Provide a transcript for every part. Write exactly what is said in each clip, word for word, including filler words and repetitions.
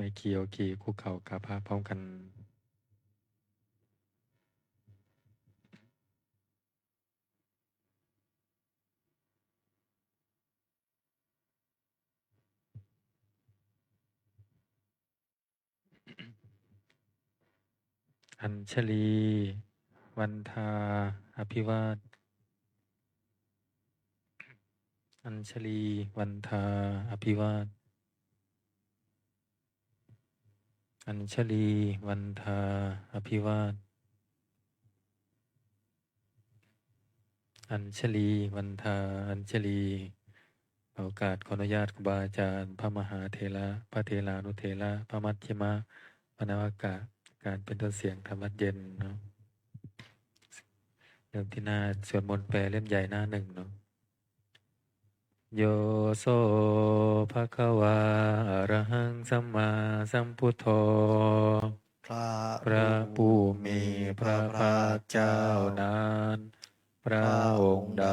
แม่ชีโยคีคุกเข่ากราบพระพร้อมกัน อัญชลีวันทาอภิวาท อัญชลีวันทาอภิวาท อัญชลีวันทาอภิวาท อัญชลีวันทาอัญชลี โอกาสขออนุญาตครูบาอาจารย์ พระมหาเถระ พระเถรานุเถระ พระมัชฌิมะ พระนวกะ การเป็นต้นเสียงธรรมวัตรเย็นเนาะ เริ่มที่หน้าสวดมนต์แปลเล่มใหญ่หน้าหนึ่งเนาะ Yo so bhagavā arahaṃ sammāsambuddho พระ พระผู้มีพระภาคเจ้านั้น พระองค์ใด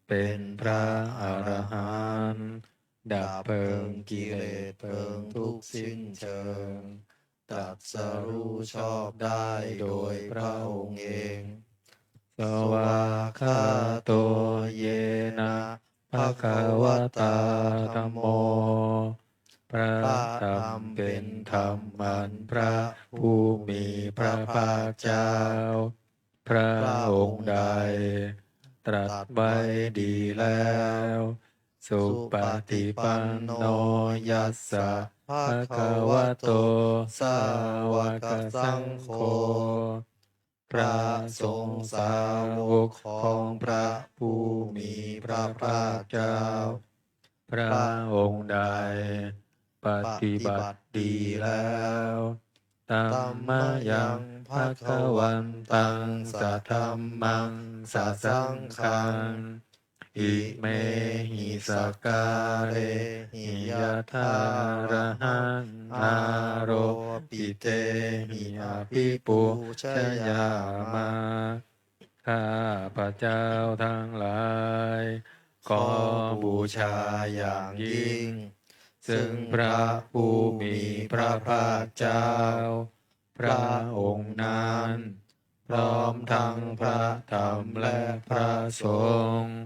เป็นพระอรหันต์ ดับเพลิงกิเลสเพลิงทุกข์สิ้นเชิง ตรัสรู้ชอบได้โดยพระองค์เอง Svākkhāto yena bhagavatā dhammo พระธรรมเป็นธรรมอันพระผู้มีพระภาคเจ้า พระองค์ใด ตรัสไว้ดีแล้ว Supaṭipanno yassa bhagavato sāvakasaṅgho พระสงฆ์สาวกของพระผู้มีพระภาคเจ้า พระองค์ใด ปฏิบัติดีแล้ว Tammayaṃ bhagavantaṃ sadhammaṃ sasaṅghaṃ imehi sakkārehi yathārahaṃ āropitehi abhipūjayāma. ข้าพเจ้าทั้งหลาย ขอบูชาอย่างยิ่ง ซึ่งพระผู้มีพระภาคเจ้า พระองค์นั้น พร้อมทั้งพระธรรมและพระสงฆ์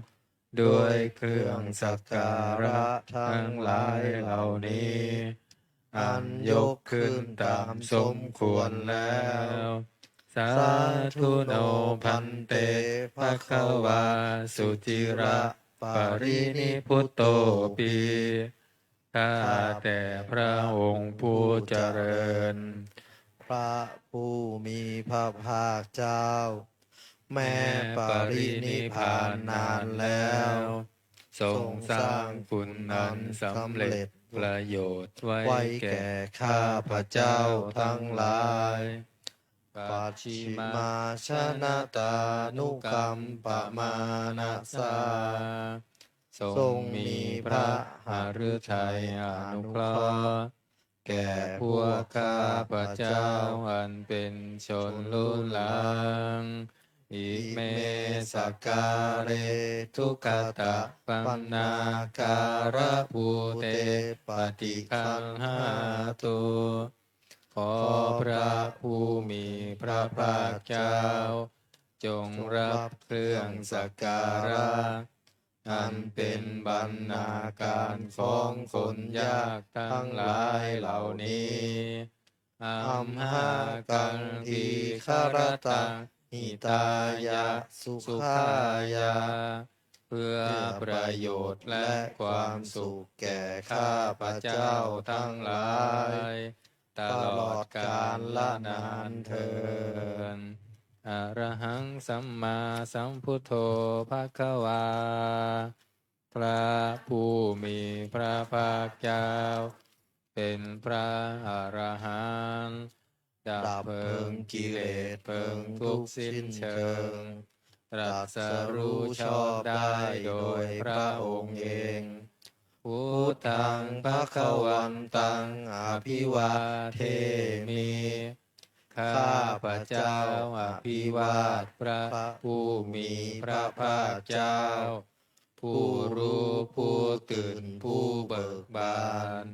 ด้วยเครื่องสักการะทั้งหลายเหล่านี้ อันยกขึ้นตามสมควรแล้ว Sādhu no bhante bhagavā suciraparinibbutopi. ข้าแต่พระองค์ผู้เจริญ พระผู้มีพระภาคเจ้า แม้ปรินิพพานนานแล้ว ทรงสร้างคุณอันสำเร็จประโยชน์ไว้แก่ข้าพเจ้าทั้งหลาย Pacchimājanatānukampamānasā ทรงมีพระหฤทัยอนุเคราะห์ แก่พวกข้าพเจ้าอันเป็นชนรุ่นหลัง Ime sakkāre duggatapaṇṇākārabhūte paṭiggaṇhātu. ขอพระผู้มีพระภาคเจ้า จงรับเครื่องสักการะ อันเป็นบรรณาการของคนยากทั้งหลายเหล่านี้ Amhākaṃ dīgharattaṃ hitāya sukhāya เพื่อประโยชน์และความสุขแก่ข้าพเจ้าทั้งหลาย ตลอดกาลนานเทอญ Arahaṃ sammāsambuddho bhagavā พระผู้มีพระภาคเจ้า เป็นพระอรหันต์ ดับเพลิงกิเลสเพลิงทุกข์สิ้นเชิง ตรัสรู้ชอบได้โดยพระองค์เอง Buddhaṃ bhagavantaṃ abhivādemi ข้าพเจ้าอภิวาทพระผู้มีพระภาคเจ้า ผู้รู้ผู้ตื่นผู้เบิกบาน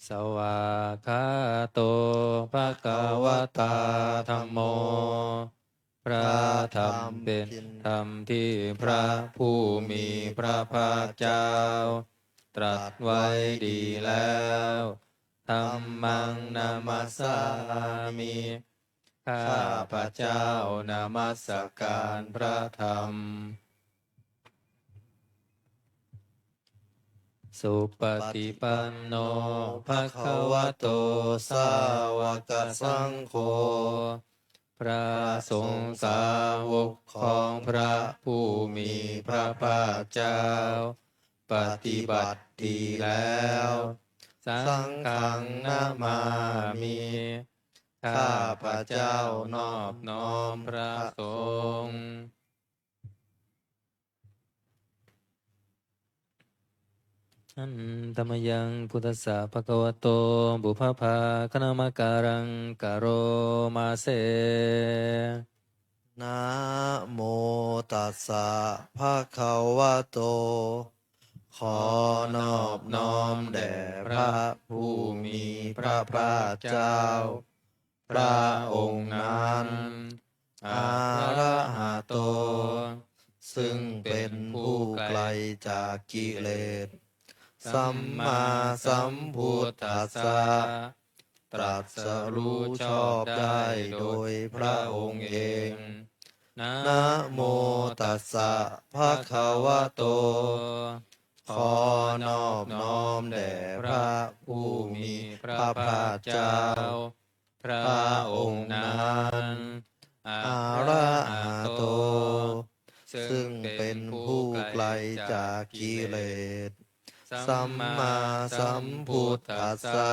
Svākkhāto bhagavatā dhammo. พระธรรมเป็นธรรมที่พระผู้มีพระภาคเจ้า ตรัสไว้ดีแล้ว Dhammaṃ namassāmi. ข้าพเจ้านมัสการพระธรรม Supaṭipanno bhagavato sāvakasaṅgho. พระสงฆ์สาวกของพระผู้มีพระภาคเจ้า ปฏิบัติดีแล้ว Saṅghaṃ namāmi. ข้าพเจ้านอบน้อมพระสงฆ์ Handa mayaṃ buddhassa bhagavato pubbabhāganamakāraṃ karoma se. Namo tassa bhagavato. ขอนอบน้อมแด่พระผู้มีพระภาคเจ้า พระองค์นั้น Arahato ซึ่งเป็นผู้ไกลจากกิเลส Sammāsambuddhassa ตรัสรู้ชอบได้โดยพระองค์เอง Namo tassa bhagavato. ขอนอบน้อมแด่พระผู้มีพระภาคเจ้า พระองค์นั้น Arahato ซึ่งเป็นผู้ไกลจากกิเลส Sammāsambuddhassa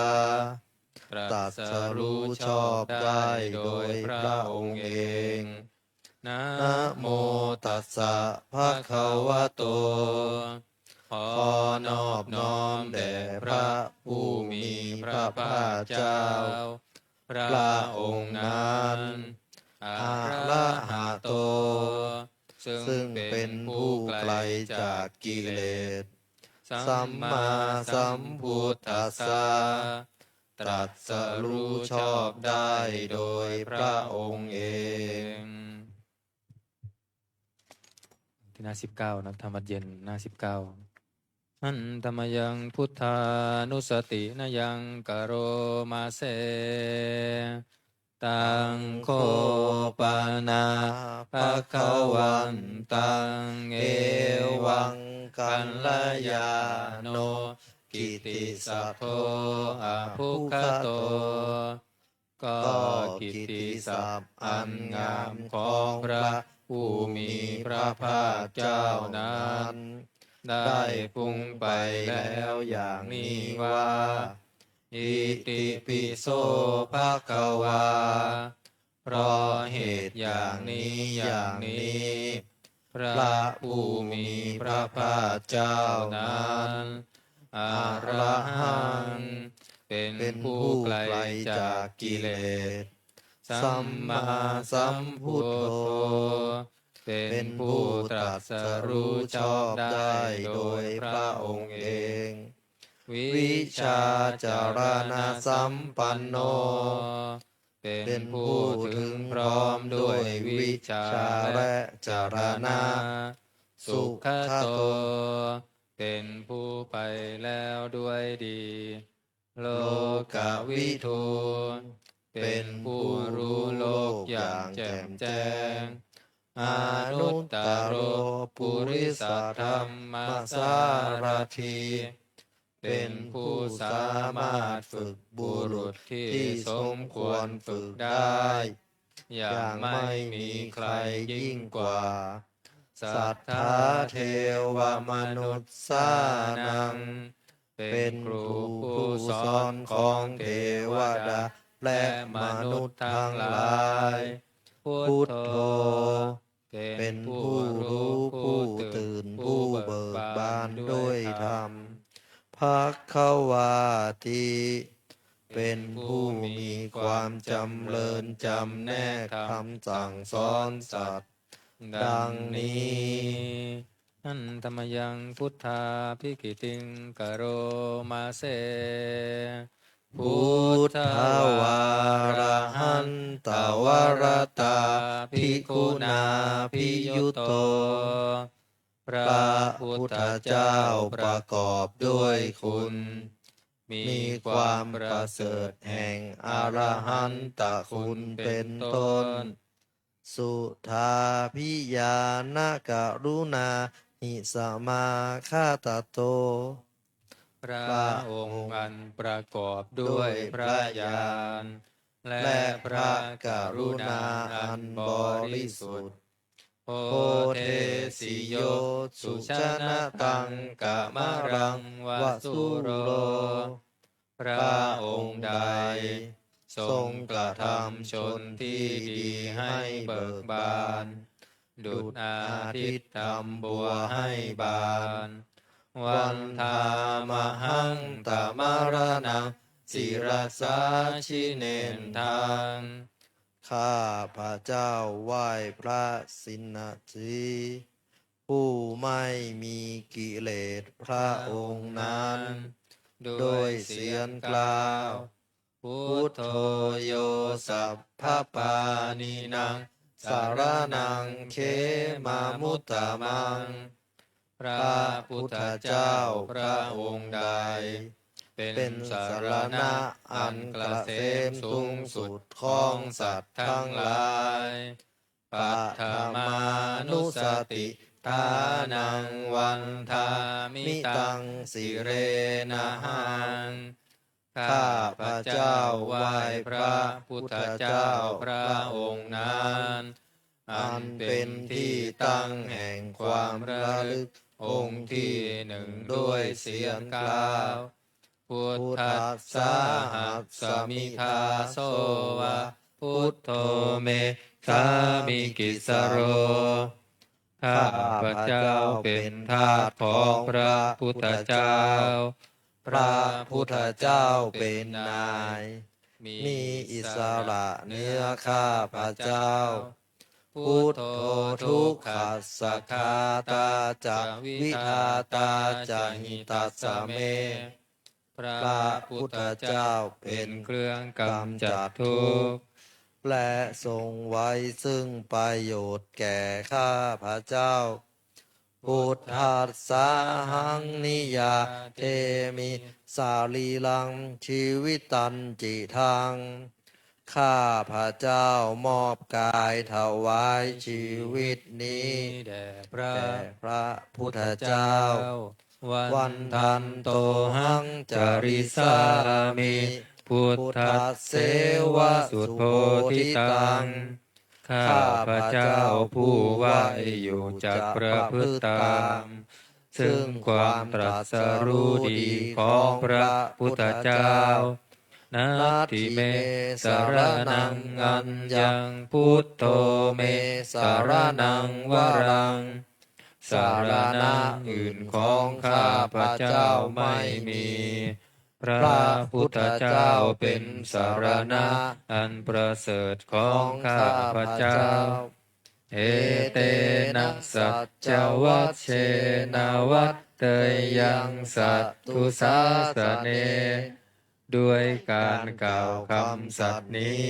ตรัสรู้ชอบได้โดยพระองค์เอง Namo tassa bhagavato. ขอนอบน้อมแด่พระผู้มีพระภาคเจ้า พระองค์นั้น Arahato ซึ่งเป็นผู้ไกลจากกิเลส Sammāsambuddhassa ตรัสรู้ชอบได้โดยพระองค์เอง ที่หน้าสิบเก้านะ ธรรมวัตรเย็นหน้าสิบเก้า Handa mayaṃ buddhānussatinayaṃ karoma se. Taṃ kho pana bhagavantaṃ evaṃ kalyāṇo kittisaddo abbhuggato. ก็กิตติศัพท์อันงามของพระผู้มีพระภาคเจ้านั้น ได้ฟุ้งไปแล้วอย่างนี้ว่า Itipi so bhagavā. เพราะเหตุอย่างนี้อย่างนี้ พระผู้มีพระภาคเจ้านั้น arahaṃ เป็นผู้ไกลจากกิเลส sammāsambuddho เป็นผู้ตรัสรู้ชอบได้โดยพระองค์เอง vijjācaraṇasampanno เป็นผู้ถึงพร้อมด้วยวิชชาและจรณะ sugato เป็นผู้ไปแล้วด้วยดี lokavidū เป็นผู้รู้โลกอย่างแจ่มแจ้ง anuttaro purisadammasārathi เป็นผู้สามารถฝึกบุรุษที่สมควรฝึกได้ อย่างไม่มีใครยิ่งกว่า satthā devamanussānaṃ เป็นครูผู้สอนของเทวดาและมนุษย์ทั้งหลาย buddho เป็นผู้รู้ผู้ตื่นผู้เบิกบานด้วยธรรม bhagavāti เป็นผู้มีความจำเริญจำแนกคำสั่งสอนสัตว์ ดังนี้ Handa mayaṃ buddhābhigītiṃ karoma se. Buddhavārahantavaratā bhikkhunā bhiyutto. พระพุทธเจ้าประกอบด้วยคุณ มีความประเสริฐแห่งอรหันตคุณเป็นต้น Suddhābhiñāṇakaruṇāhi samāgatatto. พระองค์อันประกอบด้วยพระญาณ และพระกรุณาอันบริสุทธิ์ Bodhesi yo sujanataṃ kamalaṃ va sūro. พระองค์ใดทรงกระทำชนที่ดีให้เบิกบาน ดุจอาทิตย์ทำบัวให้บาน Vandāmahaṃ tamaraṇaṃ sirasā jinendaṃ. ข้าพระเจ้าไหว้พระชินสีห์ ผู้ไม่มีกิเลสพระองค์นั้น ด้วยเสียงกล่าว Buddho yo sabbapāṇīnaṃ saraṇaṃ khemamuttamaṃ. พระพุทธเจ้าพระองค์ใด เป็นสรณะอันเกษมสูงสุดของสัตว์ทั้งหลาย Paṭhamānussatiṭṭhānaṃ vandāmi taṃ sirenahaṃ. ข้าพระเจ้าไหว้พระพุทธเจ้าพระองค์นั้น อันเป็นที่ตั้งแห่งความระลึกองค์ที่หนึ่งด้วยเสียงกล่าว Buddhassāhasmi dāso va buddho me sāmikissaro. ข้าพระเจ้าเป็นทาสของพระพุทธเจ้า พระพุทธเจ้าเป็นนาย มีอิสระเหนือข้าพระเจ้า Buddho dukkhassa ghātā ca vidhātā ca hitassa me. พระพุทธเจ้าเป็นเครื่องกำจัดทุกข์ และทรงไว้ซึ่งประโยชน์แก่ข้าพระเจ้า Buddhassāhaṃ niyyādemi sarīrañjīvitañcidaṃ. ข้าพระเจ้ามอบกายถวายชีวิตนี้ แด่พระ แด่พระพุทธเจ้า Vandantohaṃ carissāmi buddhasseva subbodhitaṃ. ข้าพระเจ้าผู้ไหว้อยู่จักประพฤติตาม ซึ่งความตรัสรู้ดีของพระพุทธเจ้า Natthi me saraṇaṃ aññaṃ buddho me saraṇaṃ varaṃ. สรณะอื่นของข้าพระเจ้าไม่มี พระพุทธเจ้าเป็นสรณะอันประเสริฐของข้าพระเจ้า Etena saccavajjena vaḍḍheyyaṃ satthu sāsane. ด้วยการกล่าวคำสัตย์นี้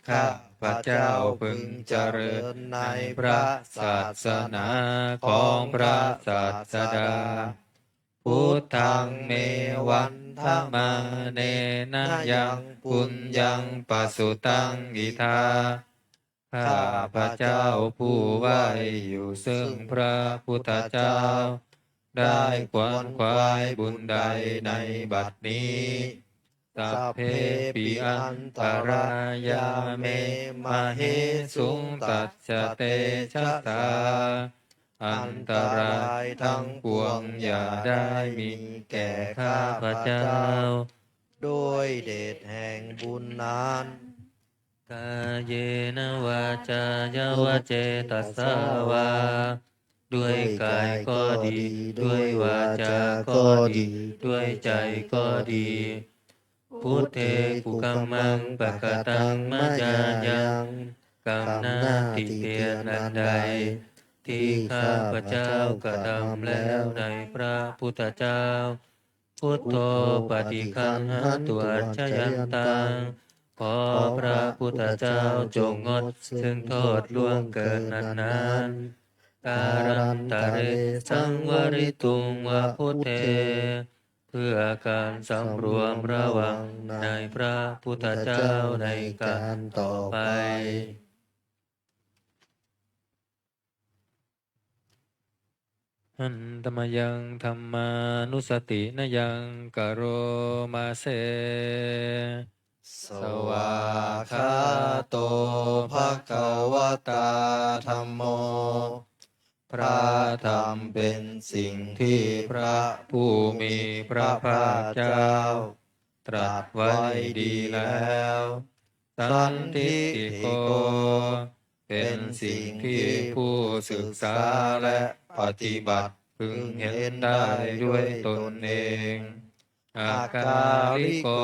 ข้าพระเจ้าพึงเจริญในพระศาสนาของพระศาสดา Buddhaṃ me vandamānena yaṃ puññaṃ pasutaṃ idha. ข้าพระเจ้าผู้ไหว้อยู่ซึ่งพระพุทธเจ้า ได้ขวนขวายบุญใดในบัดนี้ Sabbepi antarāyā me māhesuṃ tassa tejasā. อันตรายทั้งปวงอย่าได้มีแก่ข้าพระเจ้า ด้วยเดชแห่งบุญนั้น Kāyena vācāya va cetasā vā. ด้วยกายก็ดี ด้วยวาจาก็ดี ด้วยใจก็ดี Buddhe kukammaṃ pakataṃ mayā yaṃ. กรรมนาติเตียนอันใด ที่ข้าพระเจ้ากระทำแล้วในพระพุทธเจ้า Buddho paṭiggaṇhatu accayantaṃ. ขอพระพุทธเจ้าจงงดซึ่งโทษล่วงเกินนั้นๆ Kālantare saṃvarituṃ va buddhe เพื่อการสำรวมระวังในพระพุทธเจ้าในการต่อไป Handa mayaṃ dhammānussatinayaṃ karoma se. Svākkhāto bhagavatā dhammo. พระธรรมเป็นสิ่งที่พระผู้มีพระภาคเจ้าตรัสไว้ดีแล้ว Sandiṭṭhiko เป็นสิ่งที่ผู้ศึกษาและปฏิบัติพึงเห็นได้ด้วยตนเอง Akāliko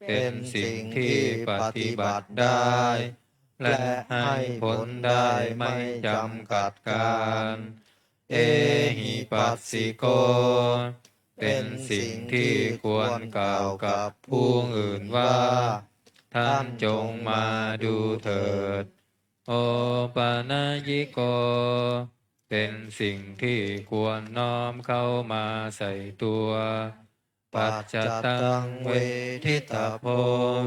เป็นสิ่งที่ปฏิบัติได้ และให้ผลได้ไม่จำกัดกาล Ehipassiko เป็นสิ่งที่ควรกล่าวกับผู้อื่นว่า ท่านจงมาดูเถิด Opanayiko เป็นสิ่งที่ควรน้อมเข้ามาใส่ตัว Paccattaṃ veditabbo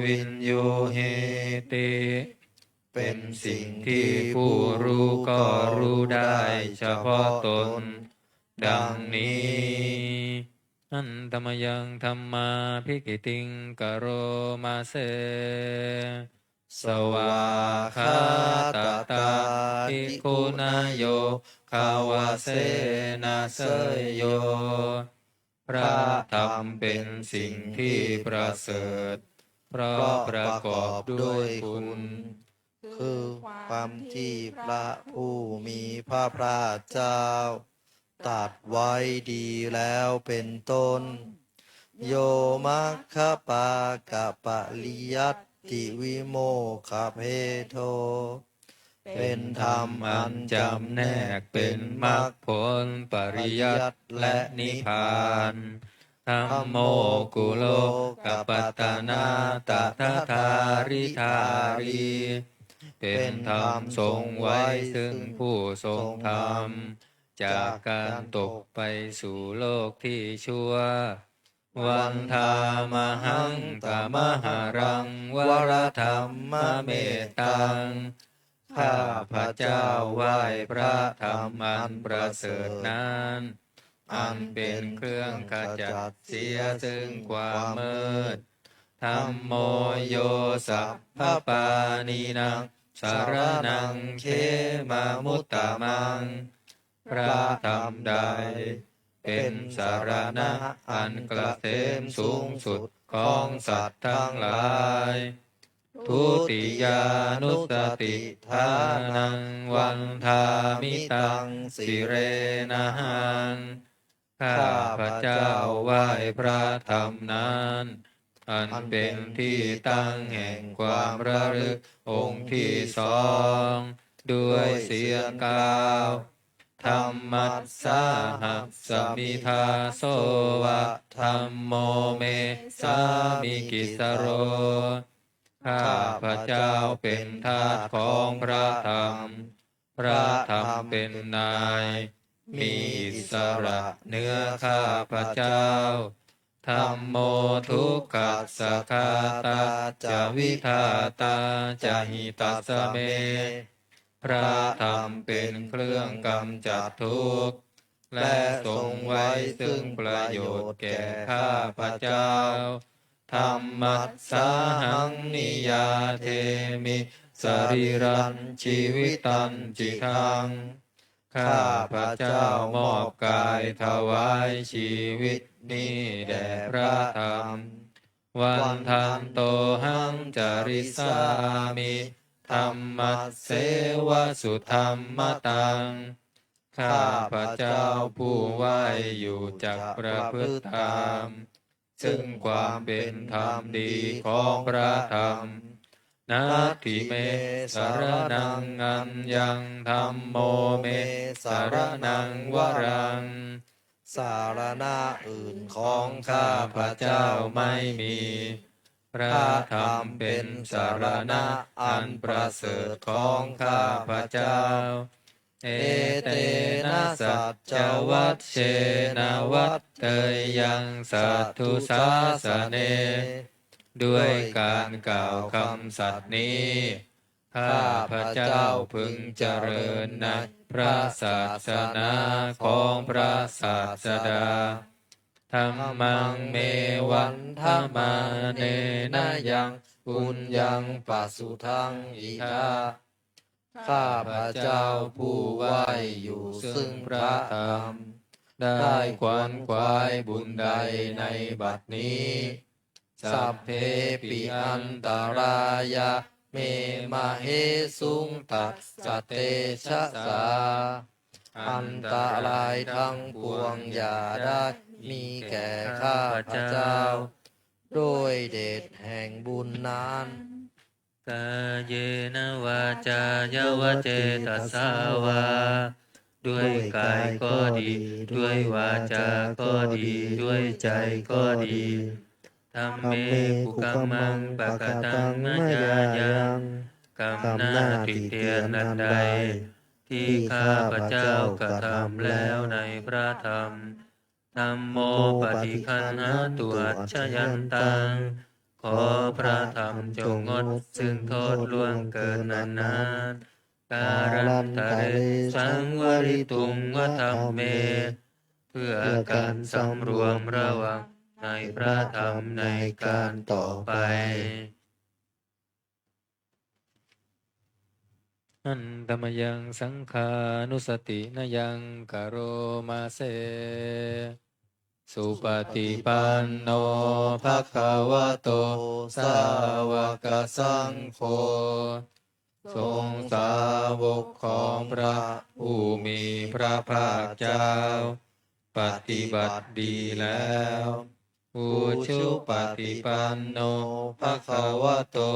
viññūhīti เป็นสิ่งที่ผู้รู้ก็รู้ได้เฉพาะตน ดังนี้ Handa mayaṃ dhammābhigītiṃ karoma se. Svākkhātatādiguṇayogavasena seyyo. พระธรรมเป็นสิ่งที่ประเสริฐ เพราะประกอบด้วยคุณ คือความที่พระผู้มีพระภาคเจ้าตรัสไว้ดีแล้วเป็นต้น Yo maggapākapariyattavimokkhabhedo เป็นธรรมอันจำแนกเป็นมรรคผลปริยัติและนิพพาน Dhammo kulokapattanā tadadhāridhārī เป็นธรรมทรงไว้ซึ่งผู้ทรงธรรม จากการตกไปสู่โลกที่ชั่ว Vandāmahaṃ tamaharaṃ varadhammamettaṃ ข้าพเจ้าไหว้พระธรรมอันประเสริฐนั้น อันเป็นเครื่องขจัดเสียซึ่งความมืด Dhammo yo sabbapāṇīnaṃ saraṇaṃ khemamuttamaṃ พระธรรมใดเป็นสรณะอันเกษมสูงสุดของสัตว์ทั้งหลาย Dutiyānussatiṭṭhānaṃ vandāmi taṃ sirenahaṃ ข้าพเจ้าไหว้พระธรรมนั้น อันเป็นที่ตั้งแห่งความระลึกองค์ที่สอง ด้วยเสียงกล่าว Dhammassāhasmi dāso va dhammo me sāmikissaro ข้าพเจ้าเป็นทาสของพระธรรม พระธรรมเป็นนาย มีอิสระเหนือข้าพเจ้า Dhammo dukkhassa ghātā ca vidhātā ca hitassa me พระธรรมเป็นเครื่องกำจัดทุกข์ และทรงไว้ซึ่งประโยชน์แก่ข้าพเจ้า Dhammassāhaṃ niyyādemi sarīrañjīvitañcidaṃ ข้าพเจ้ามอบกายถวายชีวิตนี้แด่พระธรรม Vandantohaṃ carissāmi dhammasseva sudhammataṃ ข้าพเจ้าผู้ไหว้อยู่จักประพฤติตาม ซึ่งความเป็นธรรมดีของพระธรรม Natthi me saraṇaṃ aññaṃ dhammo me saraṇaṃ varaṃ สรณะอื่นของข้าพเจ้าไม่มี พระธรรมเป็นสรณะอันประเสริฐของข้าพเจ้า Etena saccavajjena vaḍḍheyyaṃ satthu sāsane ด้วยการกล่าวคำสัตย์นี้ ข้าพเจ้าพึงเจริญในพระศาสนาของพระศาสดา Dhammaṃ me vandamānena yaṃ puññaṃ pasutaṃ iha ข้าพเจ้าผู้ไหว้อยู่ซึ่งพระธรรม ได้ขวนขวายบุญใดในบัดนี้ Sabbepi antarāyā me māhesuṃ tassa tejasā อันตรายทั้งปวงอย่าได้มีแก่ข้าพเจ้า ด้วยเดชแห่งบุญนั้น Kāyena vācāya va cetasā vā ด้วยกายก็ดี ด้วยวาจาก็ดี ด้วยใจก็ดี Dhamme kukammaṃ pakataṃ mayā yaṃ กรรมหน้าติเตียนอันใด ที่ข้าพเจ้ากระทำแล้วในพระธรรม Dhammo paṭiggaṇhatu accayantaṃ ขอพระธรรมจงงดซึ่งโทษล่วงเกินอันนั้น Kālantare saṃvarituṃ va dhamme เพื่อการสำรวมระวังในพระธรรมในการต่อไป Handa mayaṃ saṅghānussatinayaṃ karoma se. Supaṭipanno bhagavato sāvakasaṅgho. ทรงสาวกของพระผู้มีพระภาคเจ้า ปฏิบัติดีแล้ว Ujupaṭipanno bhagavato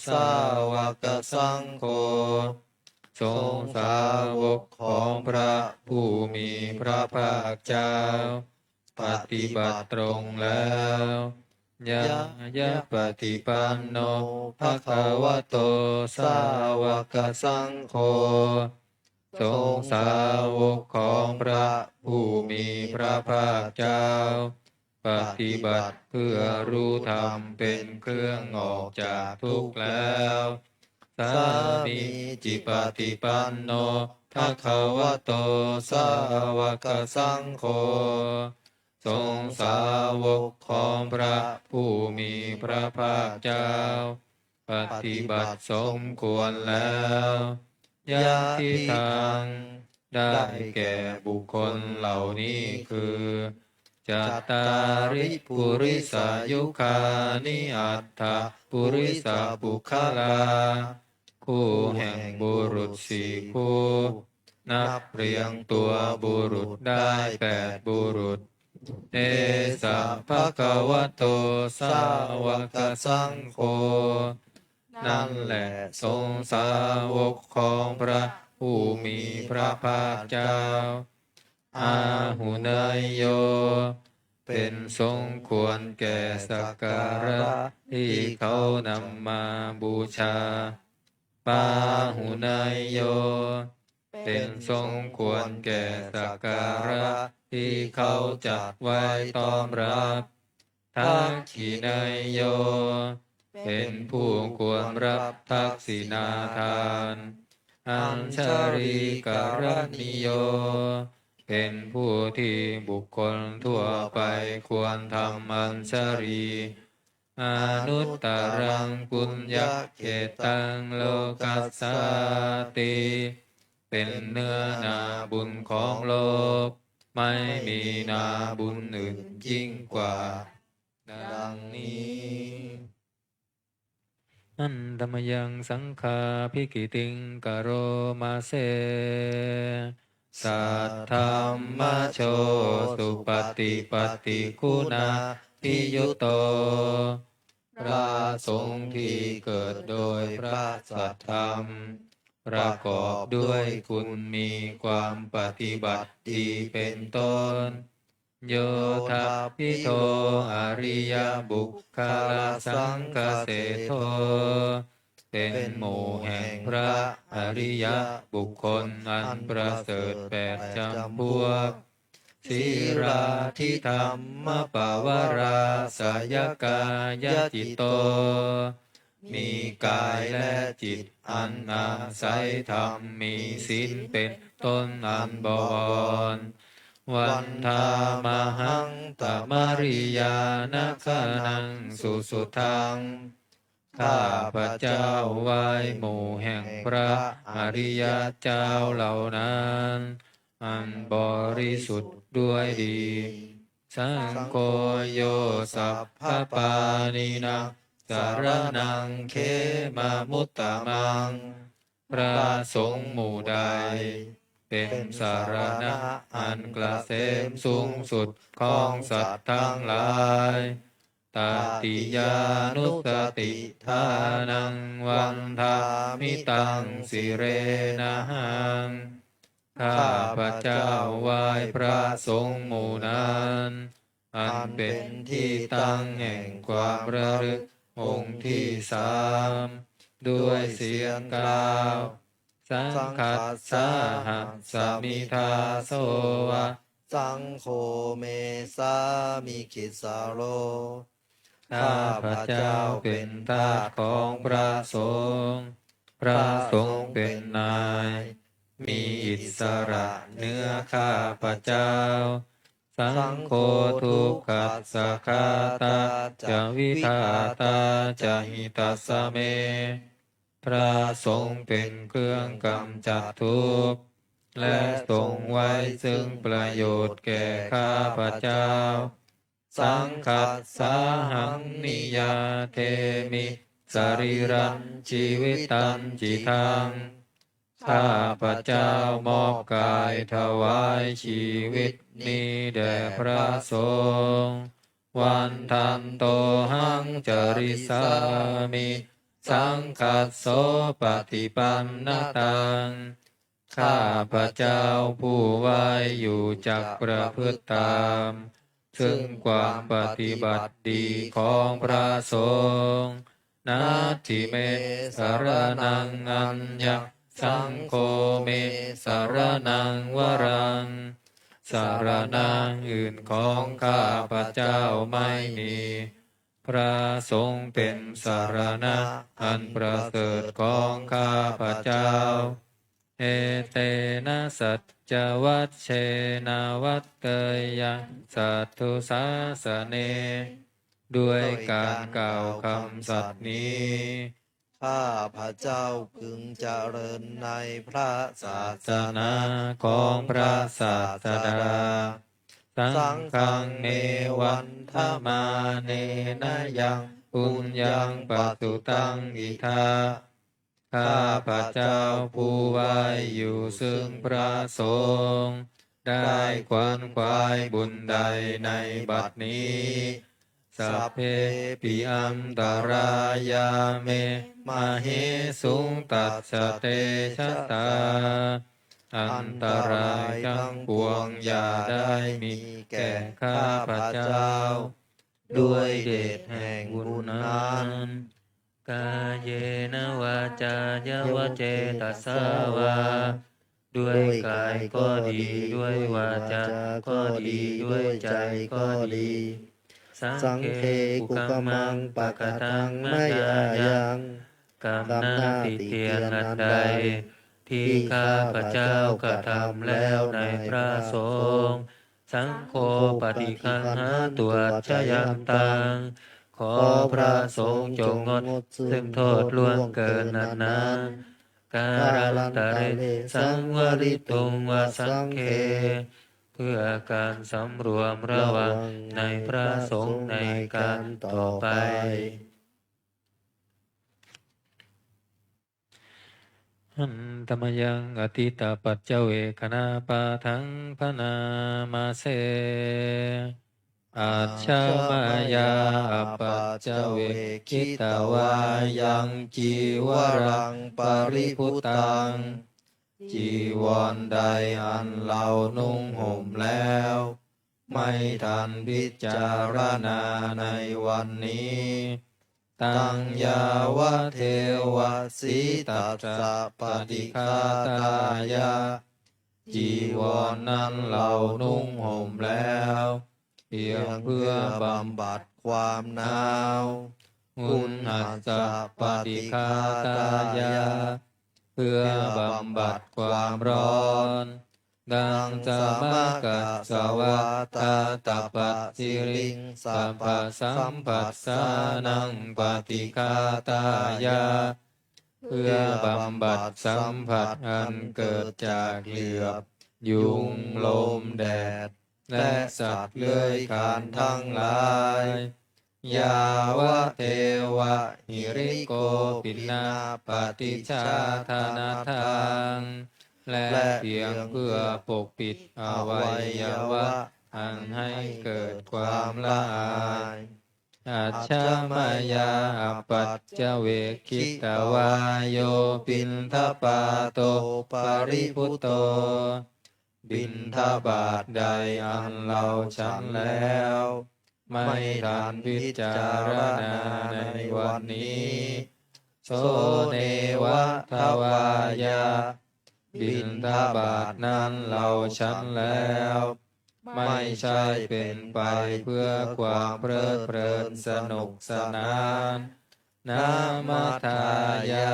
sāvakasaṅgho. ทรงสาวกของพระผู้มีพระภาคเจ้า ปฏิบัติตรงแล้ว Ñāyapaṭipanno bhagavato sāvakasaṅgho. ทรงสาวกของพระผู้มีพระภาคเจ้า ปฏิบัติเพื่อรู้ธรรมเป็นเครื่องออกจากทุกข์แล้ว Sāmīcipaṭipanno bhagavato sāvakasaṅgho. ทรงสาวกของพระผู้มีพระภาคเจ้า ปฏิบัติสมควรแล้ว Yadidaṃ ได้แก่บุคคลเหล่านี้คือ Cattāri purisayugāni aṭṭha purisapuggalā คู่แห่งบุรุษสี่คู่ นับเรียงตัวบุรุษได้แปดบุรุษ Esa bhagavato sāvakasaṅgho. นั่นแหละทรงสาวกของพระผู้มีพระภาคเจ้า Āhuneyyo เป็นสมควรแก่สักการะที่เขานำมาบูชา Pāhuneyyo เป็นสมควรแก่สักการะที่เขาจัดไว้ต้อนรับ Dakkhiṇeyyo เป็นผู้ควรรับทักษิณาทาน Añjalikaraṇīyo เป็นผู้ที่บุคคลทั่วไปควรทำอัญชลี Anuttaraṃ puññakkhettaṃ lokassāti เป็นเนื้อนาบุญของโลก ไม่มีนาบุญอื่นยิ่งกว่า ดังนี้ Handa mayaṃ saṅghābhigītiṃ karoma se. Saddhammajo supaṭipattiguṇābhiyutto พระสงฆ์ที่เกิดโดยพระสัทธรรม ประกอบด้วยคุณมีความปฏิบัติดีเป็นต้น Yo tappito ariyabuggalāsaṅghaseṭṭho เป็นหมู่แห่งพระอริยบุคคลอันประเสริฐแปดจำพวก Sīlādidhammapavarāsayakāyacitto มีกายและจิตอันอาศัยธรรม มีศีลเป็นต้นอันบวร Vandāmahaṃ tamariyāna gaṇaṃ susuddhaṃ ข้าพเจ้าไหว้หมู่แห่งพระอริยเจ้าเหล่านั้น อันบริสุทธิ์ด้วยดี Saṅgho yo sabbapāṇinaṃ saraṇaṃ khemamuttamaṃ พระสงฆ์หมู่ใด เป็นสรณะอันเกษมสูงสุดของสัตว์ทั้งหลาย Tatiyānussatiṭṭhānaṃ vandāmi taṃ sirenahaṃ ข้าพเจ้าไหว้พระสงฆ์หมู่นั้น อันเป็นที่ตั้งแห่งความระลึกองค์ที่สาม ด้วยเสียงกล่าว Saṅghassāhasmi dāso va saṅgho me sāmikissaro ข้าพเจ้าเป็นทาสของพระสงฆ์ พระสงฆ์เป็นนาย มีอิสระเหนือข้าพเจ้า Saṅgho dukkhassa ghātā ca vidhātā ca hitassa me พระสงฆ์เป็นเครื่องกำจัดทุกข์ และทรงไว้ซึ่งประโยชน์แก่ข้าพเจ้า Saṅghassāhaṃ niyyādemi sarīrañjīvitañcidaṃ ข้าพเจ้ามอบกายถวายชีวิตนี้แด่พระสงฆ์ Vandantohaṃ carissāmi saṅghassopaṭipannataṃ ข้าพเจ้าผู้ไหว้อยู่จักประพฤติตาม ซึ่งความปฏิบัติดีของพระสงฆ์ Natthi me saraṇaṃ aññaṃ saṅgho me saraṇaṃ varaṃ สรณะอื่นของข้าพเจ้าไม่มี พระสงฆ์เป็นสรณะอันประเสริฐของข้าพเจ้า Etena saccavajjena vaḍḍheyyaṃ satthu sāsane ด้วยการกล่าวคำสัตย์นี้ ข้าพเจ้าพึงเจริญในพระศาสนาของพระศาสดา Saṅghaṃ me vandamānena yaṃ puññaṃ pasutaṃ idha ข้าพเจ้าผู้ไหว้อยู่ซึ่งพระสงฆ์ ได้ขวนขวายบุญใดในบัดนี้ Sabbepi antarāyā me māhesuṃ tassa tejasā อันตรายทั้งปวงอย่าได้มีแก่ข้าพเจ้า ด้วยเดชแห่งบุญนั้น Kāyena vācāya va cetasā vā ด้วยกายก็ดี ด้วยวาจาก็ดี ด้วยใจก็ดี Saṅghe kukammaṃ pakataṃ mayā yaṃ กรรมหน้าติเตียนอันใด ที่ข้าพเจ้ากระทำแล้วในพระสงฆ์ Saṅgho paṭiggaṇhatu accayantaṃ ขอพระสงฆ์จงงดซึ่งโทษล่วงเกินอันนั้น Kālantare saṃvarituṃ va saṅghe เพื่อการสำรวมระวังในพระสงฆ์ในการต่อไป Handa mayaṃ atītapaccavekkhaṇapāṭhaṃ bhaṇāma se. Ajja maya apaccavekkhitvā yaṃ cīvaraṃ paribhuttaṃ จีวรใดอันเรานุ่งห่มแล้ว ไม่ทันพิจารณาในวันนี้ taṃ yāvadeva sītassa paṭighātāya จีวรนั้นเรานุ่งห่มแล้ว เพียงเพื่อบำบัดความหนาว uṇhassa paṭighātāya เพื่อบำบัดความร้อน taṃ samaggāsavātātapasiriṃsapasamphassānaṃ paṭighātāya เพื่อบำบัดสัมผัสอันเกิดจากเหลือบ ยุง ลม แดด และสัตว์เลื้อยคลานทั้งหลาย yāvadeva hirikopinapaṭicchādanatthaṃ และเพียงเพื่อปกปิดอวัยวะอันให้เกิดความละอาย ajja mayā apaccavekkhitvā yo piṇḍapāto paribhutto บิณฑบาตใดอันเราฉันแล้ว ไม่ทันพิจารณาในวันนี้ so neva davāya บิณฑบาตนั้นเราฉันแล้ว ไม่ใช่เป็นไปเพื่อความเพลิดเพลินสนุกสนาน na madāya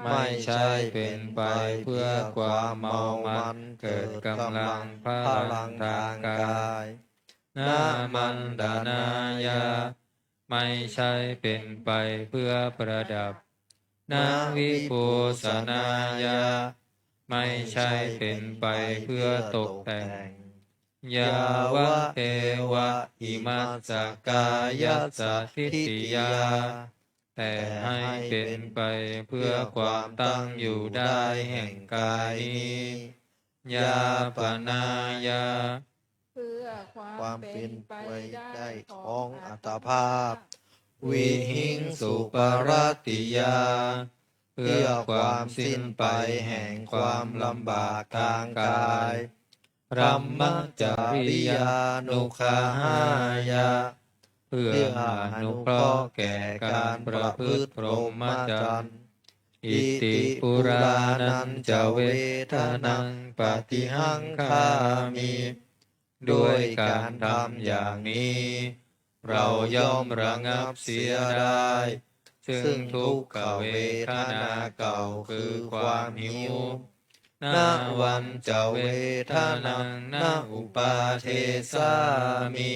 ไม่ใช่เป็นไปเพื่อความเมามันเกิดกำลังพลังทางกาย na maṇḍanāya ไม่ใช่เป็นไปเพื่อประดับ na vibhūsanāya ไม่ใช่เป็นไปเพื่อตกแต่ง yāvadeva imassa kāyassa ṭhitiyā แต่ให้เป็นไปเพื่อความตั้งอยู่ได้แห่งกายนี้ yāpanāya เพื่อความเป็นไปได้ของอัตภาพ vihiṃsuparatiyā เพื่อความสิ้นไปแห่งความลำบากทางกาย brahmacariyānuggahāya เพื่ออนุเคราะห์แก่การประพฤติพรหมจรรย์ iti purāṇañca vedanaṃ paṭihaṅkhāmi ด้วยการทำอย่างนี้ เราย่อมระงับเสียได้ ซึ่งทุกขเวทนาเก่าคือความหิว navañca vedanaṃ na uppādessāmi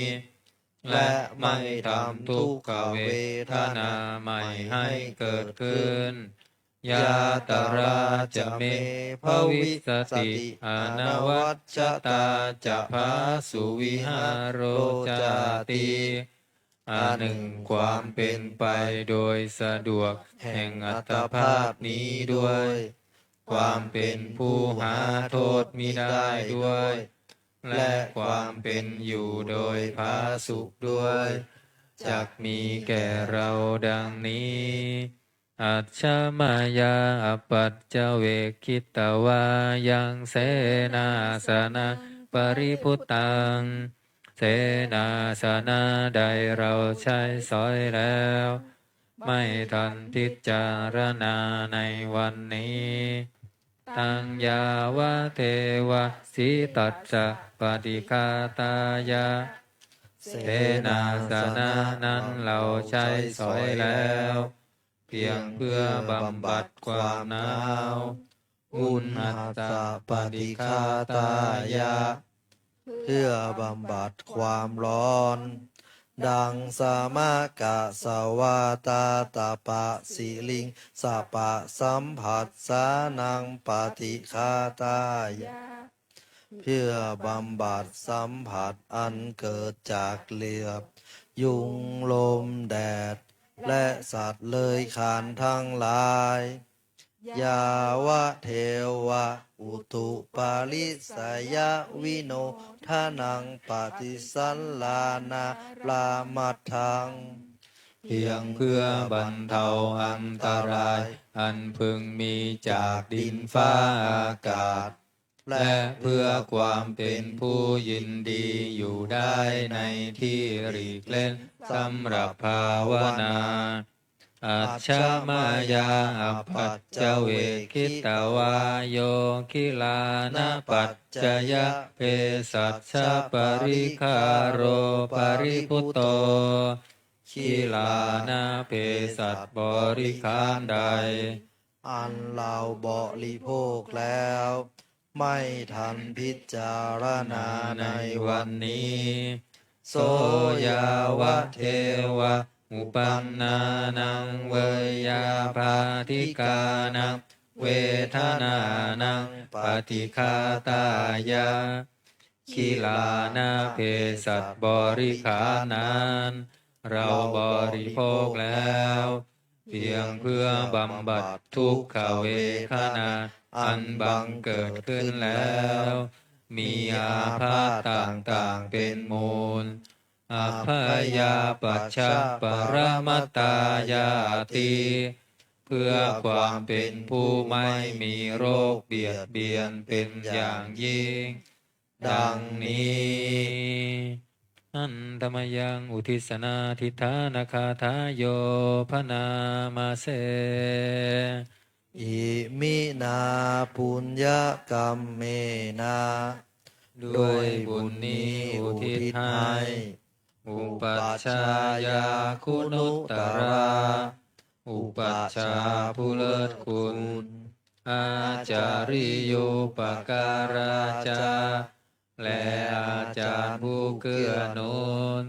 และไม่ทำทุกขเวทนาใหม่ให้เกิดขึ้น yātrā ca me bhavissati anavajjatā ca phāsuvihāro cāti อันหนึ่งความเป็นไปโดยสะดวกแห่งอัตภาพนี้ด้วย ความเป็นผู้หาโทษมิได้ด้วย และความเป็นอยู่โดยผาสุกด้วย จักมีแก่เราดังนี้ ajja mayā apaccavekkhitvā yaṃ senāsanaṃ paribhuttaṃ เสนาสนะใดเราใช้สอยแล้ว ไม่ทันพิจารณาในวันนี้ taṃ yāvadeva sītassa paṭighātāya เสนาสนะนั้นเราใช้สอยแล้ว เพียงเพื่อบำบัดความหนาว uṇhassa paṭighātāya เพื่อบำบัดความร้อน daṃ samaggāsavātātapasiriṃsapasamphassānaṃ paṭighātāya เพื่อบำบัดสัมผัสอันเกิดจากเหลือบ ยุง ลม แดด และสัตว์เลื้อยคลานทั้งหลาย yāvadeva utuparissayavinodanaṃ paṭisallānārāmatthaṃ เพียงเพื่อบรรเทาอันตรายอันพึงมีจากดินฟ้าอากาศ และเพื่อความเป็นผู้ยินดีอยู่ได้ในที่หลีกเล่นสำหรับภาวนา Ajja mayā apaccavekkhitvā yo gilānapaccayabhesajjaparikkhāro paribhuto. กิลานะเภสัชบริขารใด อันเราบริโภคแล้ว ไม่ทันพิจารณาในวันนี้ So yāvadeva uppannānaṃ veyyābādhikānaṃ vedanānaṃ paṭighātāya. กิลานะเภสัชบริขารนั้น เราบริโภคแล้ว เพียงเพื่อบำบัดทุกขเวทนาอันบังเกิดขึ้นแล้ว มีอาพาธต่างๆเป็นมูล Abyāpajjhaparamatāyāti. เพื่อความเป็นผู้ไม่มีโรคเบียดเบียนเป็นอย่างยิ่ง ดังนี้ Handa mayaṃ uddissanādhiṭṭhānagāthāyo bhaṇāma se. Iminā puññakammena ด้วยบุญนี้อุทิศให้ Upajjhāyā guṇuttarā อุปัชฌาย์ผู้เลิศคุณ Ācariyūpakārā ca และอาจารย์ผู้เกื้อหนุน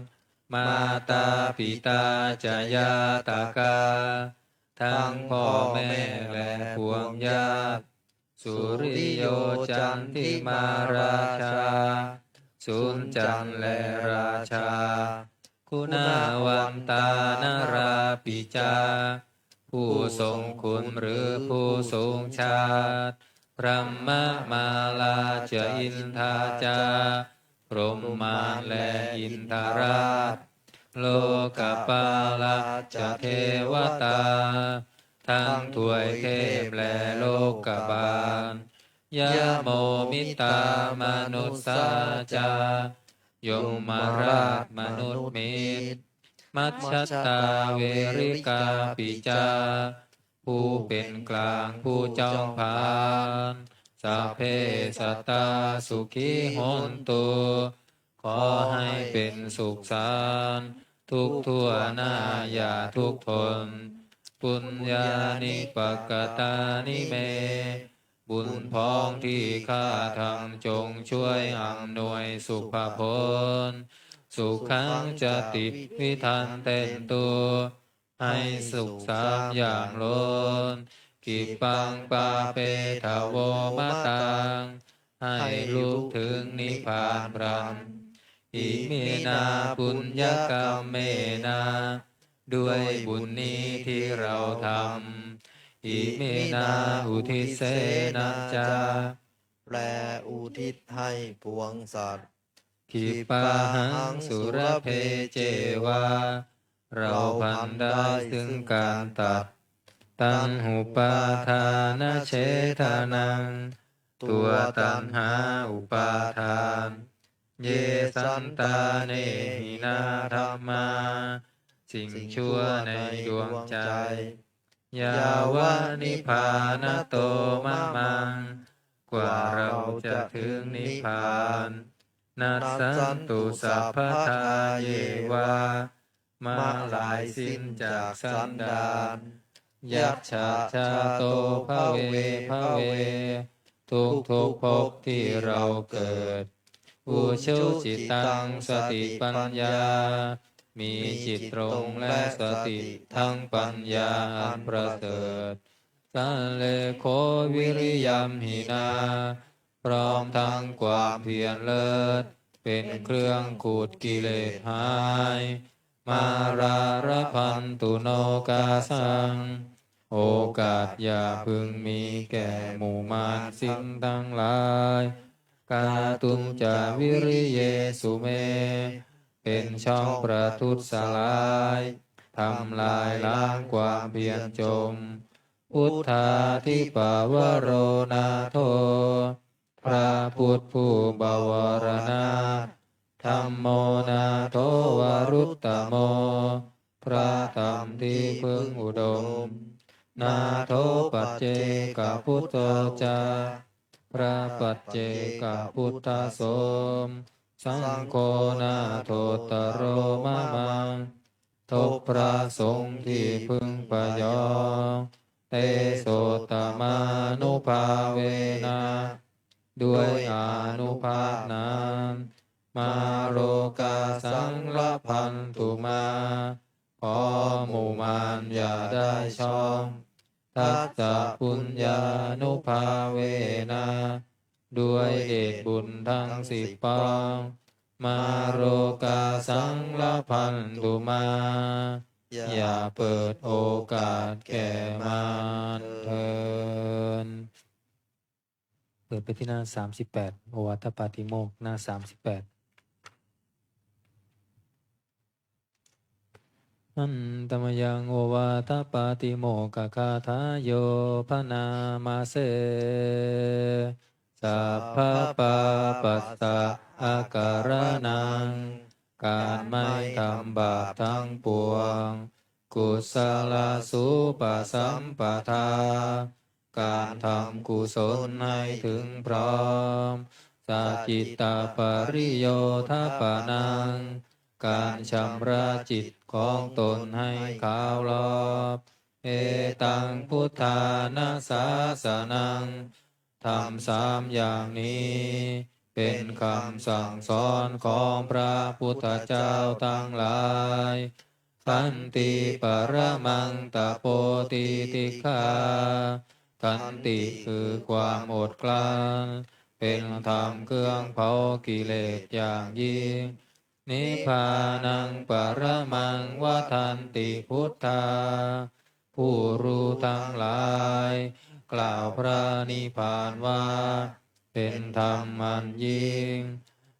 Mātā pitā ca ñātakā ทั้งพ่อแม่และปวงญาติ Suriyo candimā rājā สุริจันทร์และราชา Guṇavantā narāpi ca ผู้ทรงคุณหรือผู้สูงชาติ Brahmamārā ca indā ca พรหมมารและอินทราช Lokapālā ca devatā ทั้งทวยเทพและโลกบาล Yamo mittā manussā ca ยมราชมนุษย์มิตร Majjhattā verikāpi ca ผู้เป็นกลางผู้จอมผาน Sabbe sattā sukhī hontu ขอให้เป็นสุขสันต์ทุกทั่วหน้าอย่าทุกข์ทน Puññāni pakatāni me บุญพ้องที่ข้าทำจงช่วยอำนวยสุภผล Sukhañca tividhaṃ dentu ให้สุขสามอย่างล้น Khippaṃ pāpetha vomataṃ ให้ลุถึงนิพพานพลัน Iminā puññakammena ด้วยบุญนี้ที่เราทำ Iminā uddissena ca และอุทิศให้ปวงสัตว์ Khippāhaṃ sulabhe ceva เราพลันได้ซึ่งการตัด Taṇhupādānachedanaṃ ตัวตัณหาอุปาทาน Ye santāne hinā dhammā สิ่งชั่วในดวงใจ Yāva nibbānato mamaṃ กว่าเราจะถึงนิพพาน Nassantu sabbadā yeva มะลายสิ้นจากสันดาน Yajjhā jāto bhave bhave ทุกทุกๆภพที่เราเกิด Ujucittaṃ satipaññā มีจิตตรงและสติทั้งปัญญาอันประเสริฐ Sallekho viriyamhinā พร้อมทั้งความเพียรเลิศ เป็นเครื่องขูดกิเลสหาย Mārā labhantu nokāsaṃ โอกาสอย่าพึงมีแก่หมู่มารสิ้นทั้งหลาย Kātuñca viriyesu me เป็นช่องประทุษร้าย ทำลายล้างความเพียรจม Buddhādhipavaro nātho พระพุทธผู้บวรนาถ Dhammo nātho varuttamo พระธรรมที่พึ่งอุดม Nātho paccekabuddho ca พระปัจเจกพุทธสม Saṅgho nāthottaro mamaṃ ทบพระสงฆ์ที่พึ่งพยอง Tesottamānubhāvena ด้วยอานุภาพนั้น Mārokāsaṃ labhantu mā ขอหมู่มารอย่าได้ช่อง Dasapuññānubhāvena ด้วยเดชบุญทั้งสิบปอง Mārokāsaṃ labhantu mā อย่าเปิดโอกาสแก่มารเถิด เปิดไปที่หน้าสามสิบแปด โอวาทปาติโมกข์ หน้าสามสิบแปด Handa mayaṃ ovātapātimokkhagathayo bhaṇāma se. Sabbapāpassa akaraṇaṃ การไม่ทำบาปทั้งปวง Kusalasupasampadā การทำกุศลให้ถึงพร้อม Sacittapariyothapanaṃ การชำระจิตของตนให้ขาวรอบ Etaṃ buddhāna sāsanaṃ ธรรมสามอย่างนี้ เป็นคำสั่งสอนของพระพุทธเจ้าทั้งหลาย Khanti paramaṃ tapo titikkhā ขันติคือความอดกลั้น เป็นธรรมเครื่องเผากิเลสอย่างยิ่ง Nibbānaṃ paramaṃ vadanti buddhā ผู้รู้ทั้งหลาย กล่าวพระนิพพานว่า เป็นธรรมอันยิ่ง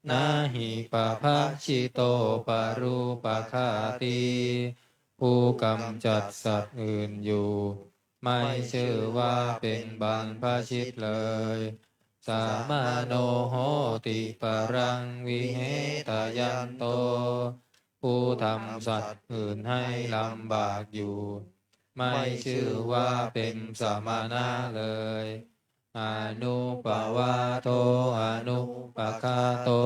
Na hi pabajjito parūpaghātī ผู้กำจัดสัตว์อื่นอยู่ ไม่ชื่อว่าเป็นบรรพชิตเลย Samāno hoti paraṃ vihetayanto ผู้ทำสัตว์อื่นให้ลำบากอยู่ ไม่ชื่อว่าเป็นสมณะเลย Anuppavādo anupaghāto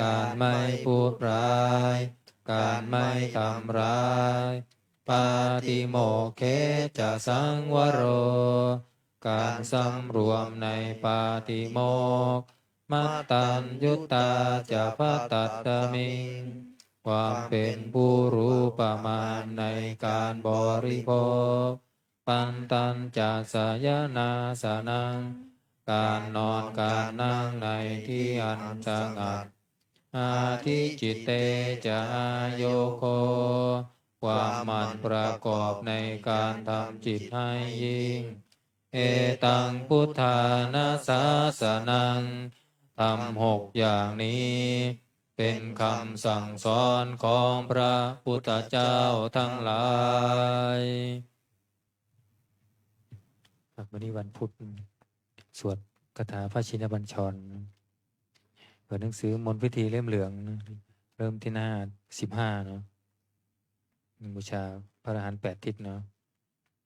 การไม่พูดร้าย การไม่ทำร้าย Pātimokkhe ca saṃvaro การสำรวมในปาติโมกข์ Mattaññutā ca bhadatamiṃ ความเป็นผู้รู้ประมาณในการบริโภค Pantañca sayanāsanaṃ การนอนการนั่งในที่อันสงัด Adhicitte ca āyogo ความหมั่นประกอบในการทำจิตให้ยิ่ง Etaṃ buddhāna sāsanaṃ ธรรมหกอย่างนี้ เป็นคำสั่งสอนของพระพุทธเจ้าทั้งหลาย ครับ วันนี้วันพุธ สวดคาถาพระชินบัญชร เปิดหนังสือมนต์พิธีเล่มเหลืองนะ เริ่มที่หน้าสิบห้าเนาะ บูชาพระอรหันต์แปดทิศเนาะ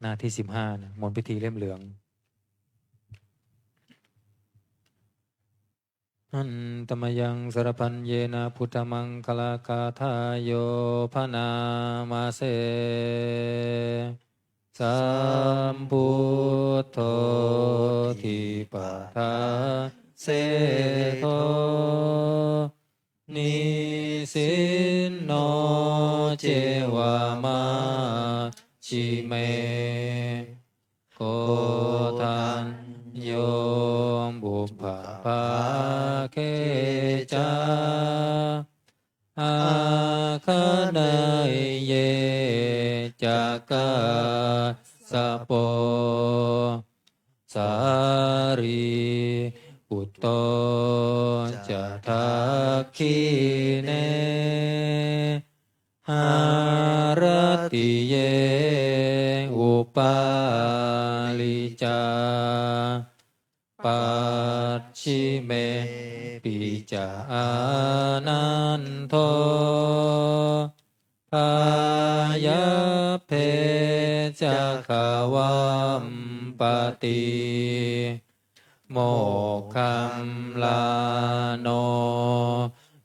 หน้าที่สิบห้านะ มนต์พิธีเล่มเหลือง Handa mayaṃ sabbadhyena buddhamaṅgalagāthāyo bhaṇāma se. Sambuddho dvipadā seṭṭho nisinno ceva majjhime koṇḍañño pubbabhāge ca āgaṇeyye ca kassapo sārīputto ca dakkhiṇe haratiye upāli ca pacc Imepi ca ānando bhayabbhe ca gavampati, moggallāno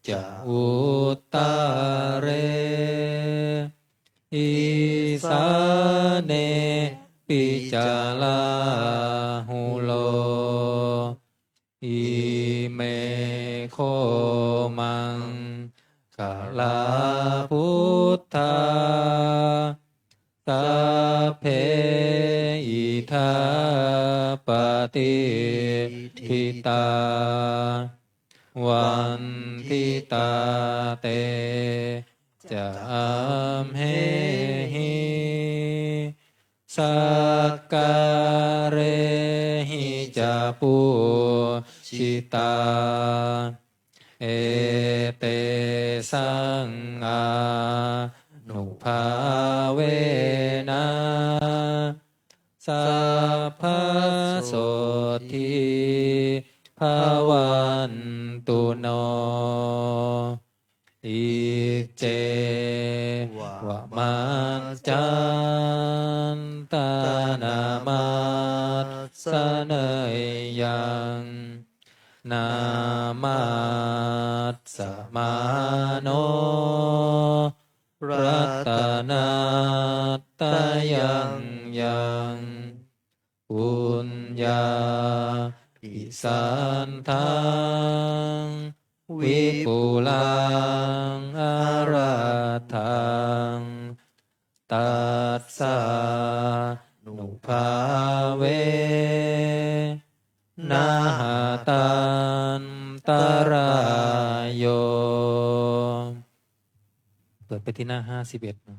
ca uttare, isānepi ca Rāhulo. Ime kho maṅgalā buddhā, sabbe idha patiṭṭhitā, vanditā te ca amhehi, sakkārehi ca pūjitā. Etesaṃ ānubhāvena sabbasotthī bhavantu no. Iccevamantaṃ taṇhamassaneyyaṃ, namassamāno ratanattayang yaṃ, puññābhisandaṃ vipulaṃ alatthaṃ, tassānubhāvena hatantarāyo. เปิดไปที่หน้าห้าสิบเอ็ดนะ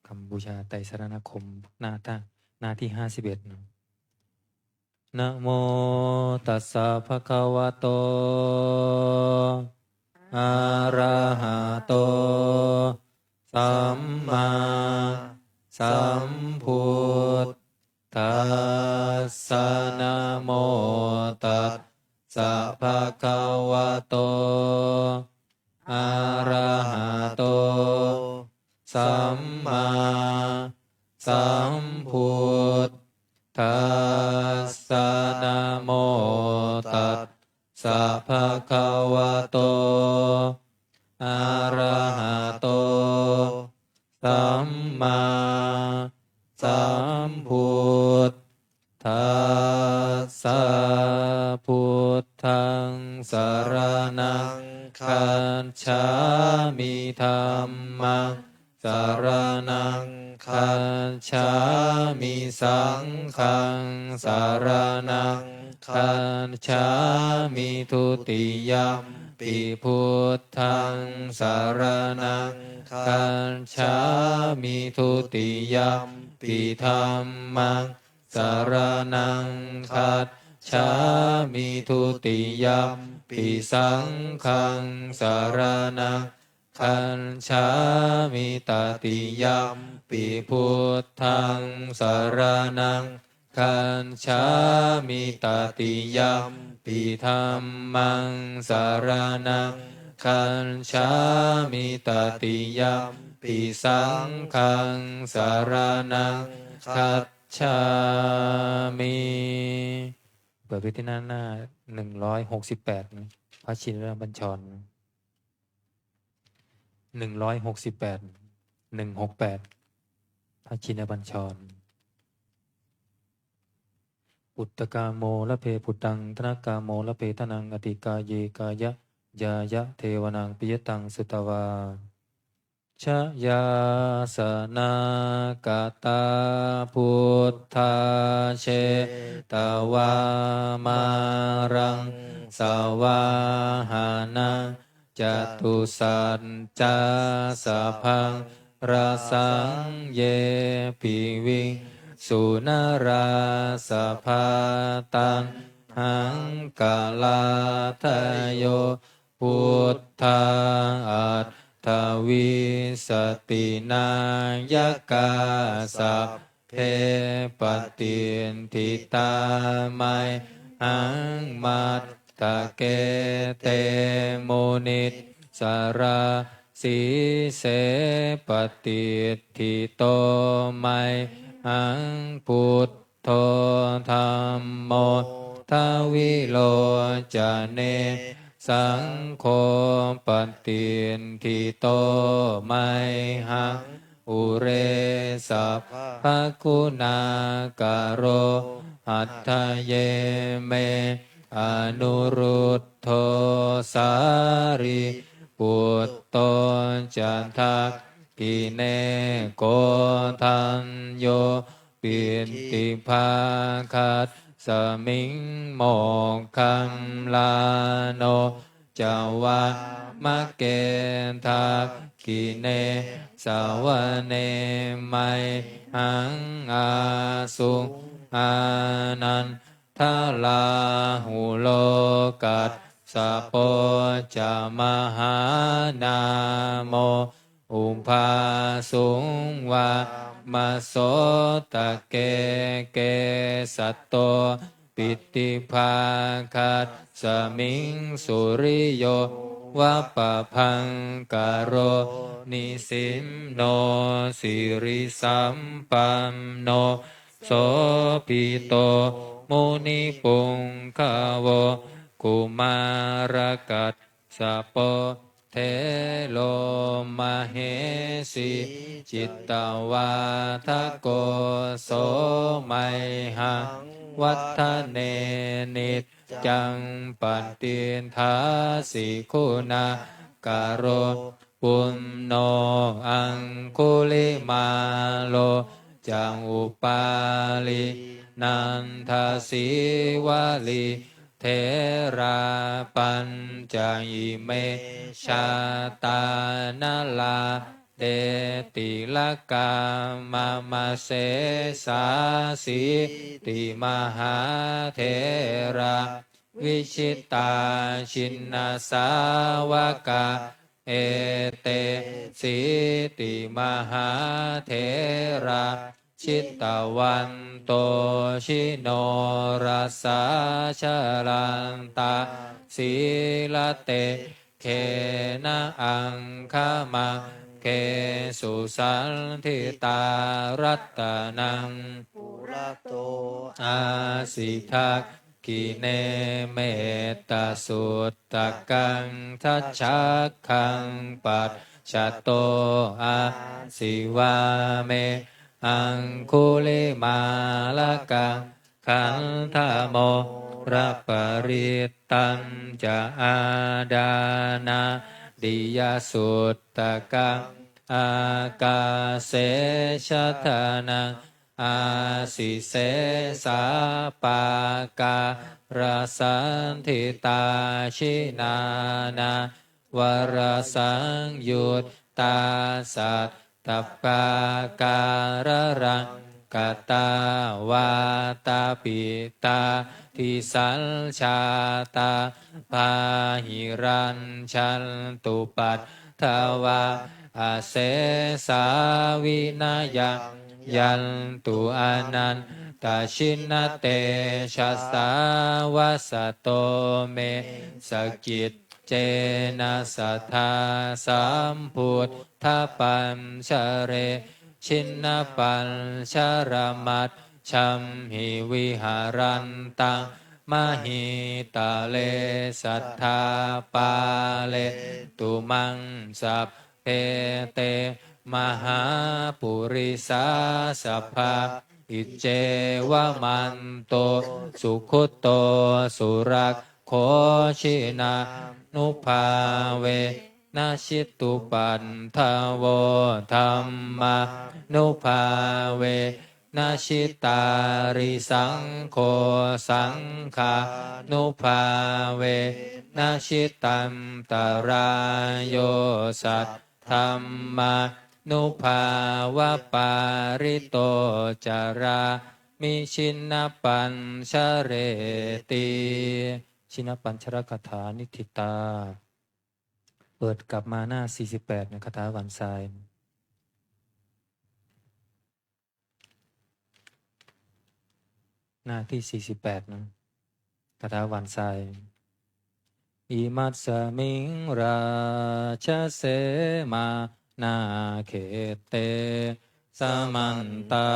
คำบูชาไตรสรณคม หน้าท่า หน้าที่ห้าสิบเอ็ดนะ Namo tassa bhagavato arahato sammāsambuddhassa. Namo tassa bhagavato arahato sammāsambuddhassa. Namo tassa bhagavato arahato sammāsambuddhassa. Buddhaṃ saraṇaṃ gacchāmi. Dhammaṃ saraṇaṃ gacchāmi. Saṅghaṃ saraṇaṃ gacchāmi. Dutiyampi buddhaṃ saraṇaṃ gacchāmi. Dutiyampi dhammaṃ saraṇaṃ gacchāmi. Dutiyampi saṅghaṃ saraṇaṃ gacchāmi. Tatiyampi buddhaṃ saraṇaṃ gacchāmi. Tatiyampi dhammaṃ saraṇaṃ gacchāmi. Tatiyampi saṅghaṃ saraṇaṃ gacchāmi. เปิดไปที่หน้า หน้าหนึ่งร้อยหกสิบแปดนะ พระชินบัญชรนะ หนึ่งร้อยหกสิบแปด หนึ่งหกแปด พระชินบัญชร Puttakāmo labhe puttaṃ, dhanakāmo labhe dhanaṃ, atthi kāye kāyañāya, devānaṃ piyataṃ sutvā. Jayāsanāgatā buddhā, jetvā māraṃ savāhanaṃ, catusaccāsabhaṃ rasaṃ, ye piviṃsu narāsabhā. Taṇhaṅkarādayo buddhā, aṭṭhavīsati nāyakā, sab te patiṭṭhitā mayhaṃ matthake te munissarā. Sīse patiṭṭhito mayhaṃ buddho dhammo dvilocane saṅgho patiṭṭhito mayhaṃ ure sabbaguṇākaro. Hadaye me anuruddho sārīputto ca dakkhiṇe koṇḍañño piṭṭhibhāgasmiṃ moggallāno ca vāmake. Dakkhiṇe savane mayhaṃ āsuṃ ānandarāhulo kassapo ca mahānāmo ubhāsuṃ vāmasotake. Kesato piṭṭhibhāgasmiṃ suriyova pabhaṅkaro nisinno sirisampanno sobhito munipuṅgavo. Kumārakas sapo thero mahesī cittavādako so mayhaṃ vadane niccaṃ patiṭṭhāsi guṇākaro. Puṇṇo aṅgulimālo ca upālī nandasīvalī therā pañca ime jātā nalāṭe tilakā mama. Sesāsīti mahātherā vijitā jinasāvakā etesīti mahātherā jitavanto jinorasā jalantā sīlatejena aṅgamaṅgesu saṇṭhitā. Ratanaṃ purato āsi dakkhiṇe mettasuttakaṃ dhajaggaṃ pacchato āsi vāme aṅgulimālakaṃ. Khandhamoraparittañca āṭānāṭiyasuttakaṃ ākāse chadanaṃ āsi sesā pākārasaṇṭhitā. Jinā nānāvarasaṃyuttā sattappākāralaṅkatā vātapittādisañjātā bāhirajjhattupaddavā asesā vinayaṃ yantu anantajinatejasā. Vasato me sakiccena sadā sambuddhapañjare jinapañjaramajjhamhi viharantaṃ mahītale sadā pālentu maṃ sabbe te mahāpurisāsabhā. Iccevamanto sugutto surakkho jinānubhāvena jitupaddavo dhammānubhāvena jitārisaṅgho saṅghānubhāvena jitantarāyo saddhammānubhāvapālito carāmi jinapañjareti. ชินปัญจรคาถา นิฏฐิตา เปิดกลับมาหน้า สี่สิบแปด นะ คาถาหว่านทราย เ หน้าที่สี่สิบแปดนะ คาถาหว่านทราย Imasmiṃ rājase mahākhette samantā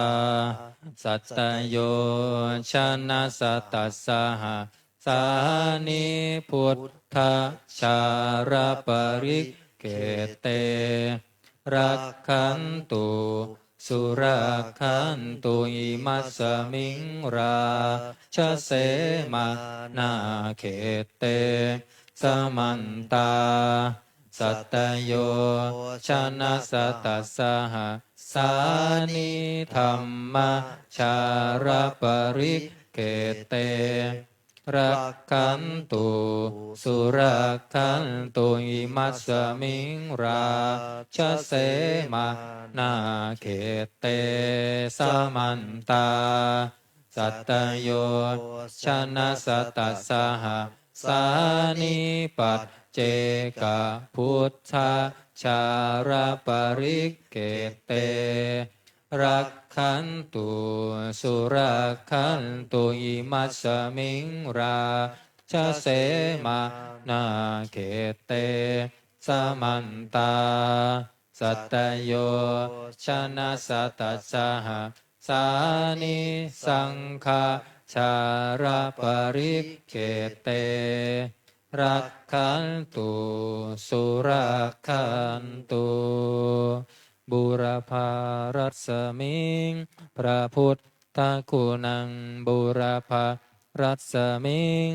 satayojanasatasahassāni buddhajālaparikkhette rakkhantu surakkhantu. Imasmiṃ rājase mahākhette samantā satayojanasatasahassāni dhammajālaparikkhette rakkhantu surakkhantu. Imasmiṃ rājase mahākhette samantā satayojanasatasahassāni paccekabuddhajālaparikkhette rakkhantu surakkhantu. Imasmiṃ rājase mahākhette samantā satayojanasatasahassāni saṅghajālaparikkhette rakkhantu surakkhantu. Būrapārasmiṃ พระ buddhaguṇaṃ, būrapārasmiṃ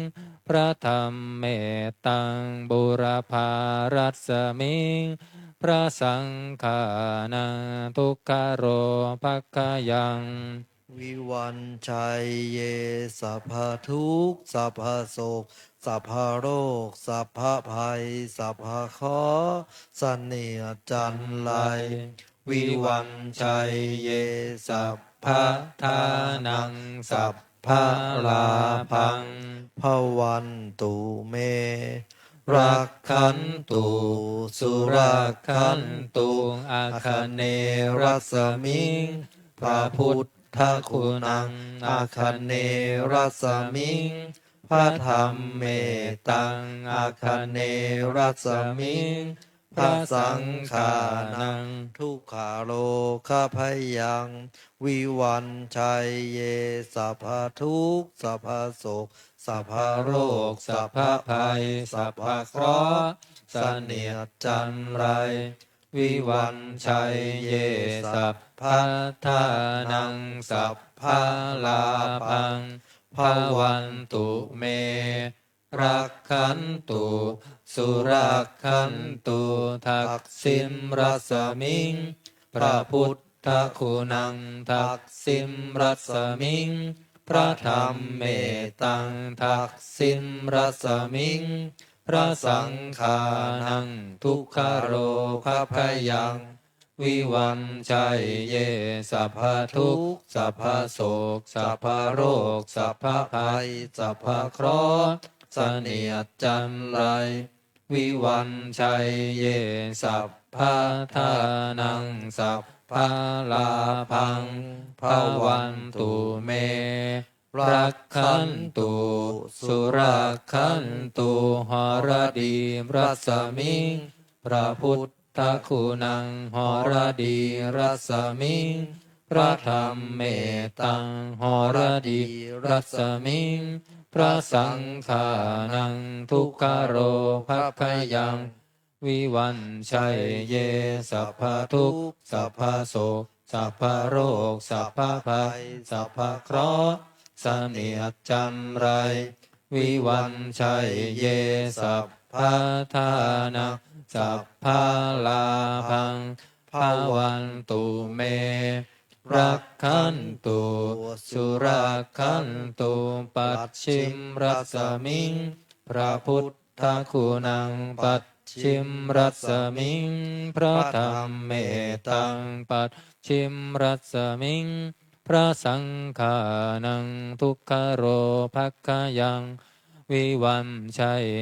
พระ dhammetaṃ, būrapārasmiṃ พระ saṅghānaṃ dukkharogabhayaṃ vivañjaye. สัพพทุกข์ สัพพโศก สัพพโรค สัพพภัย สัพพเคราะห์ เสนียดจัญไร vivañjaye. Sabbaṭṭhānaṃ sabbalābhaṃ bhavantu me. Rakkhantu surakkhantu. Āganerasmiṃ พระ buddhaguṇaṃ, āganerasmiṃ พระ dhammetaṃ, āganerasmiṃ พระ saṅghānaṃ dukkharogabhayaṃ vivañjaye. สัพพทุกข์ สัพพโศก สัพพโรค สัพพภัย สัพพเคราะห์ เสนียดจัญไร vivañjaye. Sabbaṭṭhānaṃ sabbalābhaṃ bhavantu me. Rakkhantu surakkhantu. Daksiṇarasmiṃ พระ buddhaguṇaṃ, daksiṇarasmiṃ พระ dhammetaṃ, daksiṇarasmiṃ พระ saṅghānaṃ dukkharogabhayaṃ vivañjaye. สัพพทุกข์ สัพพโศก สัพพโรค สัพพภัย สัพพเคราะห์ เสนียดจัญไร vivañjaye. Sabbaṭṭhānaṃ sabbalābhaṃ bhavantu me. Rakkhantu surakkhantu. Haratīrasmiṃ พระ buddhaguṇaṃ, haratīrasmiṃ พระ dhammetaṃ, haratīrasmiṃ พระ saṅghānaṃ dukkharogabhayaṃ vivañjaye. สัพพทุกข์ สัพพโศก สัพพโรค สัพพภัย สัพพเคราะห์ เสนียดจัญไร vivañjaye. Sabbaṭṭhānaṃ sabbalābhaṃ bhavantu me. Rakkhantu surakkhantu. Pacchimarasmiṃ พระ buddhaguṇaṃ, pacchimarasmiṃ พระ dhammetaṃ, pacchimarasmiṃ พระ saṅghānaṃ dukkharogabhayaṃ vivañjaye.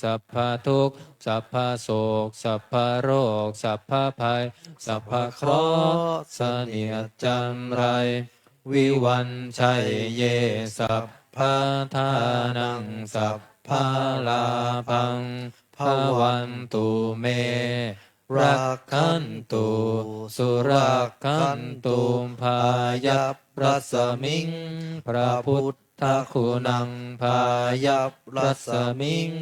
สัพพทุกข์ สัพพโศก สัพพโรค สัพพภัย สัพพเคราะห์ เสนียดจัญไร vivañjaye sabbadhanaṃ sabbalābhaṃ bhavantu me rakkhantu surakkhantu. Bhāya rasmiṃ phabudhaguṇaṃ bhāya rasmiṃ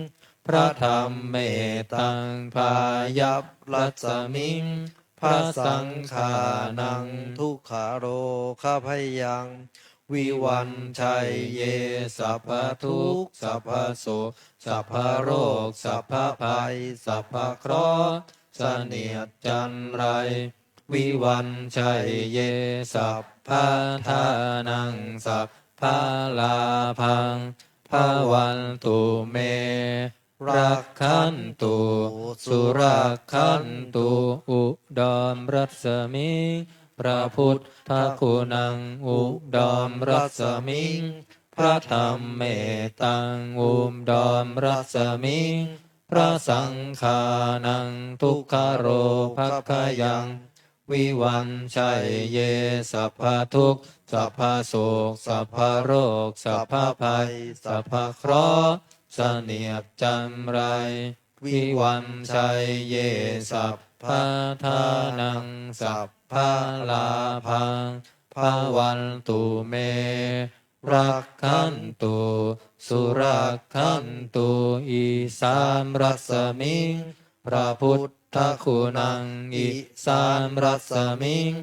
bhadhammetaṃ bhāya rasmiṃ bhasaṅghānaṃ dukkharogabhayaṃ vivañjaye sabbadukkha sabbasoka sabbaroga sabbabhaya sabbakeṭṭha เสนียดจัญไร vivañjaye sabbadhanaṃ sabbalābhaṃ bhavantu me rakkhantu surakkhantu. Uḍaṃ rasmiṃ phabudhaguṇaṃ uḍaṃ rasmiṃ bhadhammetaṃ uḍaṃ rasmiṃ bhasaṅghānaṃ dukkharogabhayaṃ vivañjaye sabbadukkha sabbasoka sabbaroga sabbabhaya sabbakeṭṭha เสนียดจัญไร vivañjaye sabbadhanaṃ sabbalābhaṃ bhavantu me rakkhantu surakkhantu. Isāṃ rasmiṃ phabudhaguṇaṃ isāṃ rasmiṃ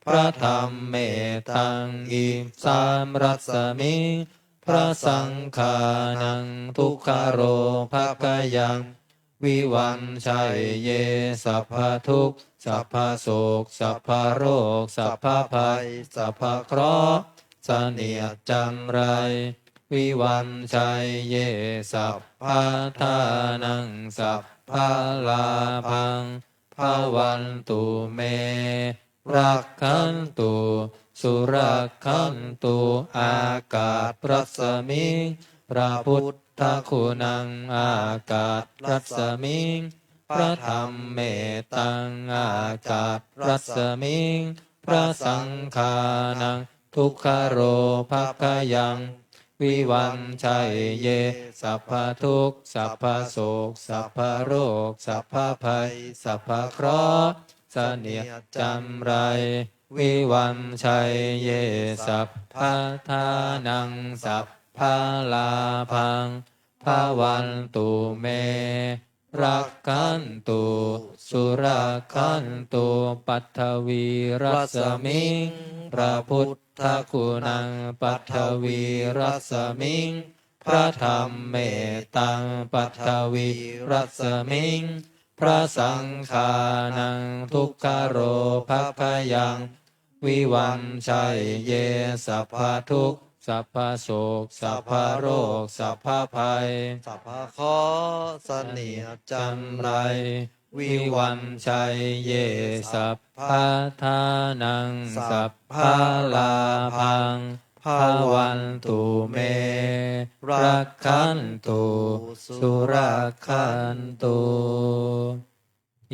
bhadhammetaṃ isāṃ rasmiṃ bhasaṅghānaṃ dukkharogabhayaṃ vivañjaye sabbadukkha sabbasoka sabbaroga sabbabhaya sabbakeṭṭha เสนียดจัญไร vivañjaye sabbadhanaṃ sabbalābhaṃ bhavantu me rakkhantu surakkhantu. Ākāsa rasmiṃ phabudhaguṇaṃ ākāsa rasmiṃ bhadhammetaṃ ākāsa rasmiṃ bhasaṅghānaṃ dukkharogabhayaṃ vivañjaye sabbadukkha sabbasoka sabbaroga sabbabhaya sabbakeṭṭha เสนียดจัญไร vivañjaye sabbadhanaṃ sabbalābhaṃ bhavantu me rakkhantu surakkhantu. Pathavī rasmiṃ phabudhaguṇaṃ pathavī rasmiṃ bhadhammetaṃ pathavī rasmiṃ bhasaṅghānaṃ dukkharogabhayaṃ vivañjaye sabbadukkha sabbasoka sabbaroga sabbabhaya sabbakeṭṭha เสนียดจัญไร vivañjaye sabbadhanaṃ sabbalābhaṃ bhavantu me rakkhantu surakkhantu.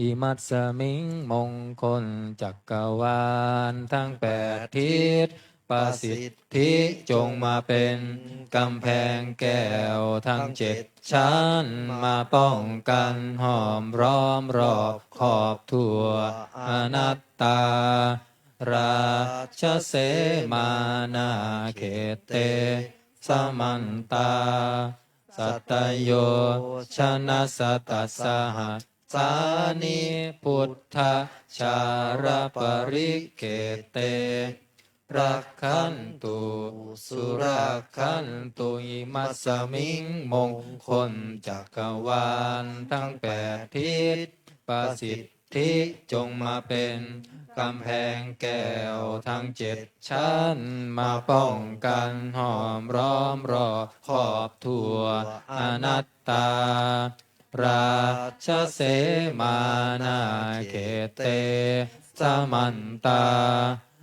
Imasmiṃ มงคลจักรวาลทั้งแปดทิศ ประสิทธิจงมาเป็นกำแพงแก้วทั้งเจ็ดชั้น มาป้องกันห้อมล้อมรอบครอบทั่ว anattā. Rājasemānā khette samantā satayojanasatasahassāni buddhajālaparikkhette rakkhantu surakkhantu. Imasmiṃ มงคลจักรวาลทั้งแปดทิศ ประสิทธิจงมาเป็นกำแพงแก้วทั้งเจ็ดชั้น มาป้องกันห้อมล้อมรอบครอบทั่ว anattā. Rājasemānā khette samantā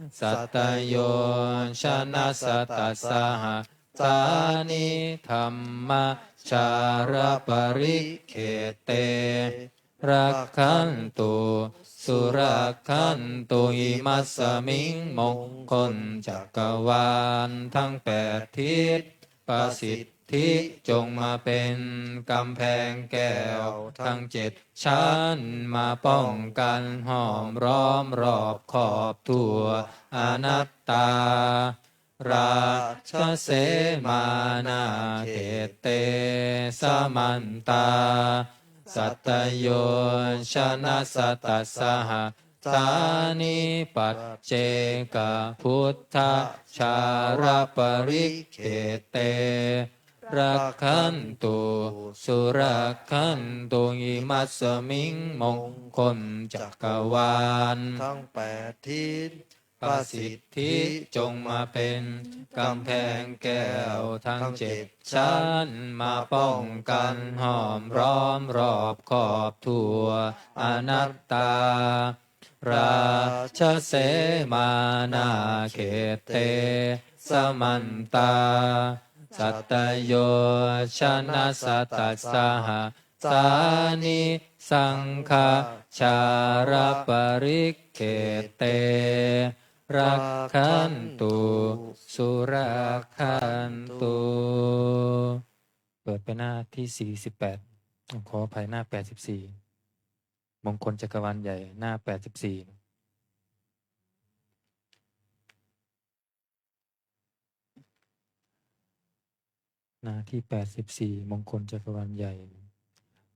satayojanasatasahassāni dhammajālaparikkhette rakkhantu surakkhantu. Imasmiṃ มงคลจักรวาล ทั้งแปดทิศ ประสิทธิจงมาเป็นกำแพงแก้วทั้งเจ็ดชั้น มาป้องกันห้อมล้อมรอบครอบทั่ว อนัตตา Rājasemmānākhette samantā satayojanasatasahassāni paccekabuddhacāraparikkhette rakkhantu surakkhantu. Imasmiṃ มงคลจักรวาล ทั้งแปดทิศ ประสิทธิจงมาเป็นกำแพงแก้วทั้งเจ็ดชั้น มาป้องกันห้อมล้อมรอบครอบทั่ว อนัตตา Rājasemmānākhette samantā satayojanasatasahassāni saṅghacāraparikkhette rakkhantu surakkhantu. เปิดไปหน้าที่สี่สิบแปด ขออภัย หน้าแปดสิบสี่ มงคลจักรวาลใหญ่ หน้าแปดสิบสี่ หน้าที่แปดสิบสี่ มงคลจักรวาลใหญ่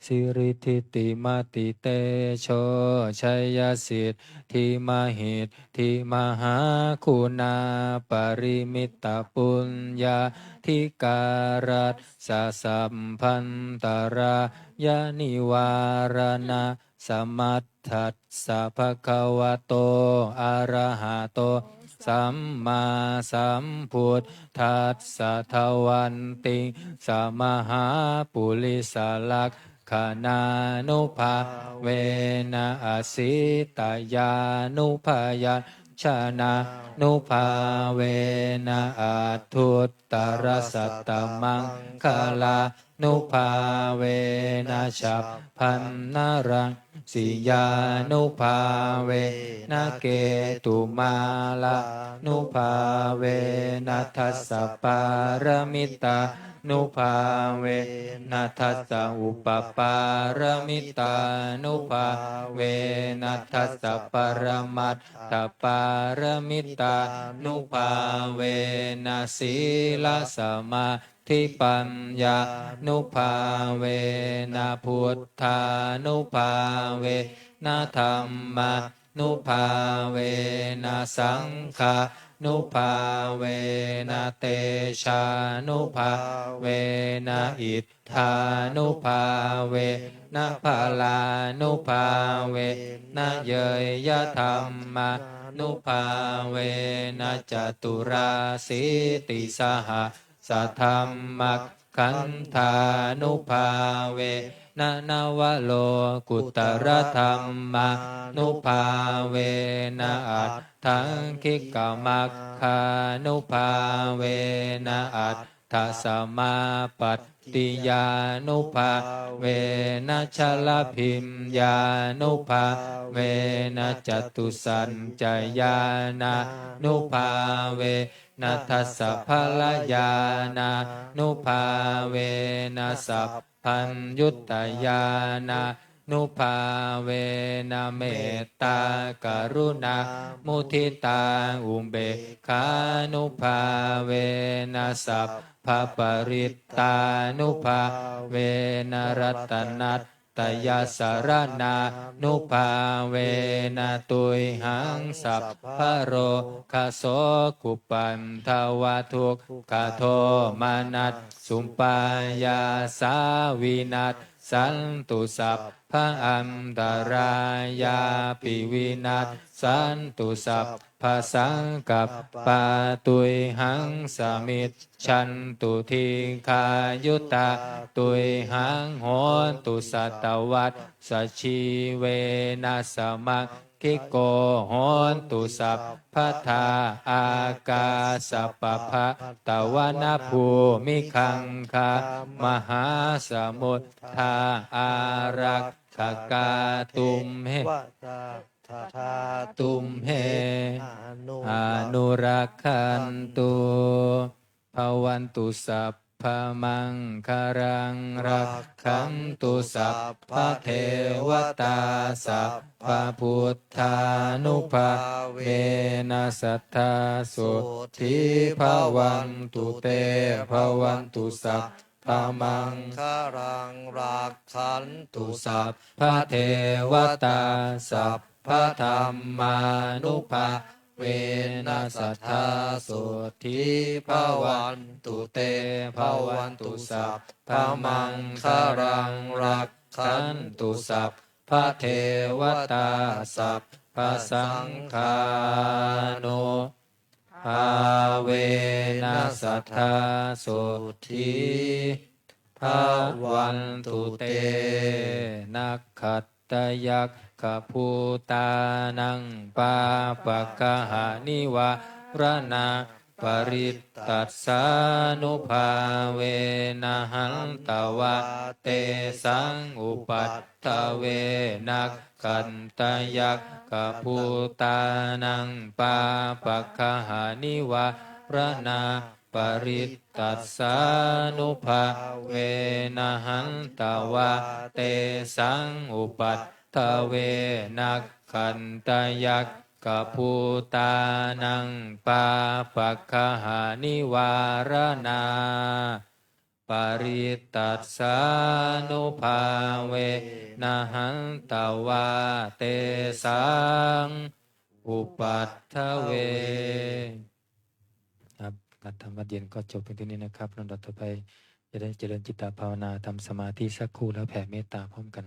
Siridhitimatitejojayasiddhimahiddhimahāguṇāparimitapuññādhikārassa sabbantarāyanivāraṇasamatthassa bhagavato arahato sammāsambuddhassa dvattiṃsamahāpurisalakkhaṇānubhāvena asītyānubyañjanānubhāvena aṭṭhuttarasatamaṅgalā- nubhāvena chabbaṇṇaraṃsiyānubhāvena ketumālānubhāvena dasapāramitānubhāvena dasaupapāramitānubhāvena dasaparamatthapāramitānubhāvena sīlasamā- ddhipaññānubhāvena buddhānubhāvena dhammānubhāvena saṅghānubhāvena tejānubhāvena iddhānubhāvena balānubhāvena ñeyyadhammānubhāvena caturāsītisahas- sadhammakkhandhānubhāvena navalokuttaradhammānubhāvena aṭṭhaṅgikamaggānubhāvena aṭṭhasamāpattiyānubhāvena chaḷabhiññānubhāvena catusaccañāṇānubhāve- na dasabalañāṇānubhāvena sabbaññutañāṇānubhāvena mettākaruṇāmuditāupekkhānubhāvena sabbaparittānubhāvena ratanat- tayasaraṇānubhāvena tuyhaṃ sabbarogasokupaddavadukkhadomanassupāyāsā vinassantu, sabbaantarāyāpi vinassantu, sabbasaṅkappā tuyhaṃ samij- jhantu, dīghāyutā tuyhaṃ hontu, satavassajīvena samaṅgiko hontu sabbadā. Ākāsapabbatavanabhūmigaṅgāmahāsamuddā ārakkhā rakkhakā tumhe, vatā tumhe anurakkhantu. Bhavantu sabbamaṅgalaṃ, rakkhantu sabbadevatā, sabbabuddhānubhāvena sadā sotthī bhavantu te. Bhavantu sabbamaṅgalaṃ, rakkhantu sabbadevatā, sabbadhammānubhāvena sadā sotthī bhavantu te. Bhavantu sabbamaṅgalaṃ, rakkhantu sabbadevatā, sabbasaṅghānubhāvena sadā sotthī bhavantu te. Nakkhattayakkhabhūtānaṃ pāpaggahanivāraṇaparittasānubhāvena hantvā tesaṃ upaddave. Nakkhattayakkhabhūtānaṃ pāpaggahanivāraṇaparittasānubhāvena hantvā tesaṃ upaddave. Nakkhattayakkhabhūtānaṃ pāpaggahanivāraṇaparittasānubhāvena hantvā tesaṃ upaddave. ครับ การทำวัตรเย็นก็จบเพียงเท่านี้นะครับ ลำดับต่อไปจะได้เจริญจิตตภาวนา ทำสมาธิสักครู่แล้วแผ่เมตตาพร้อมกัน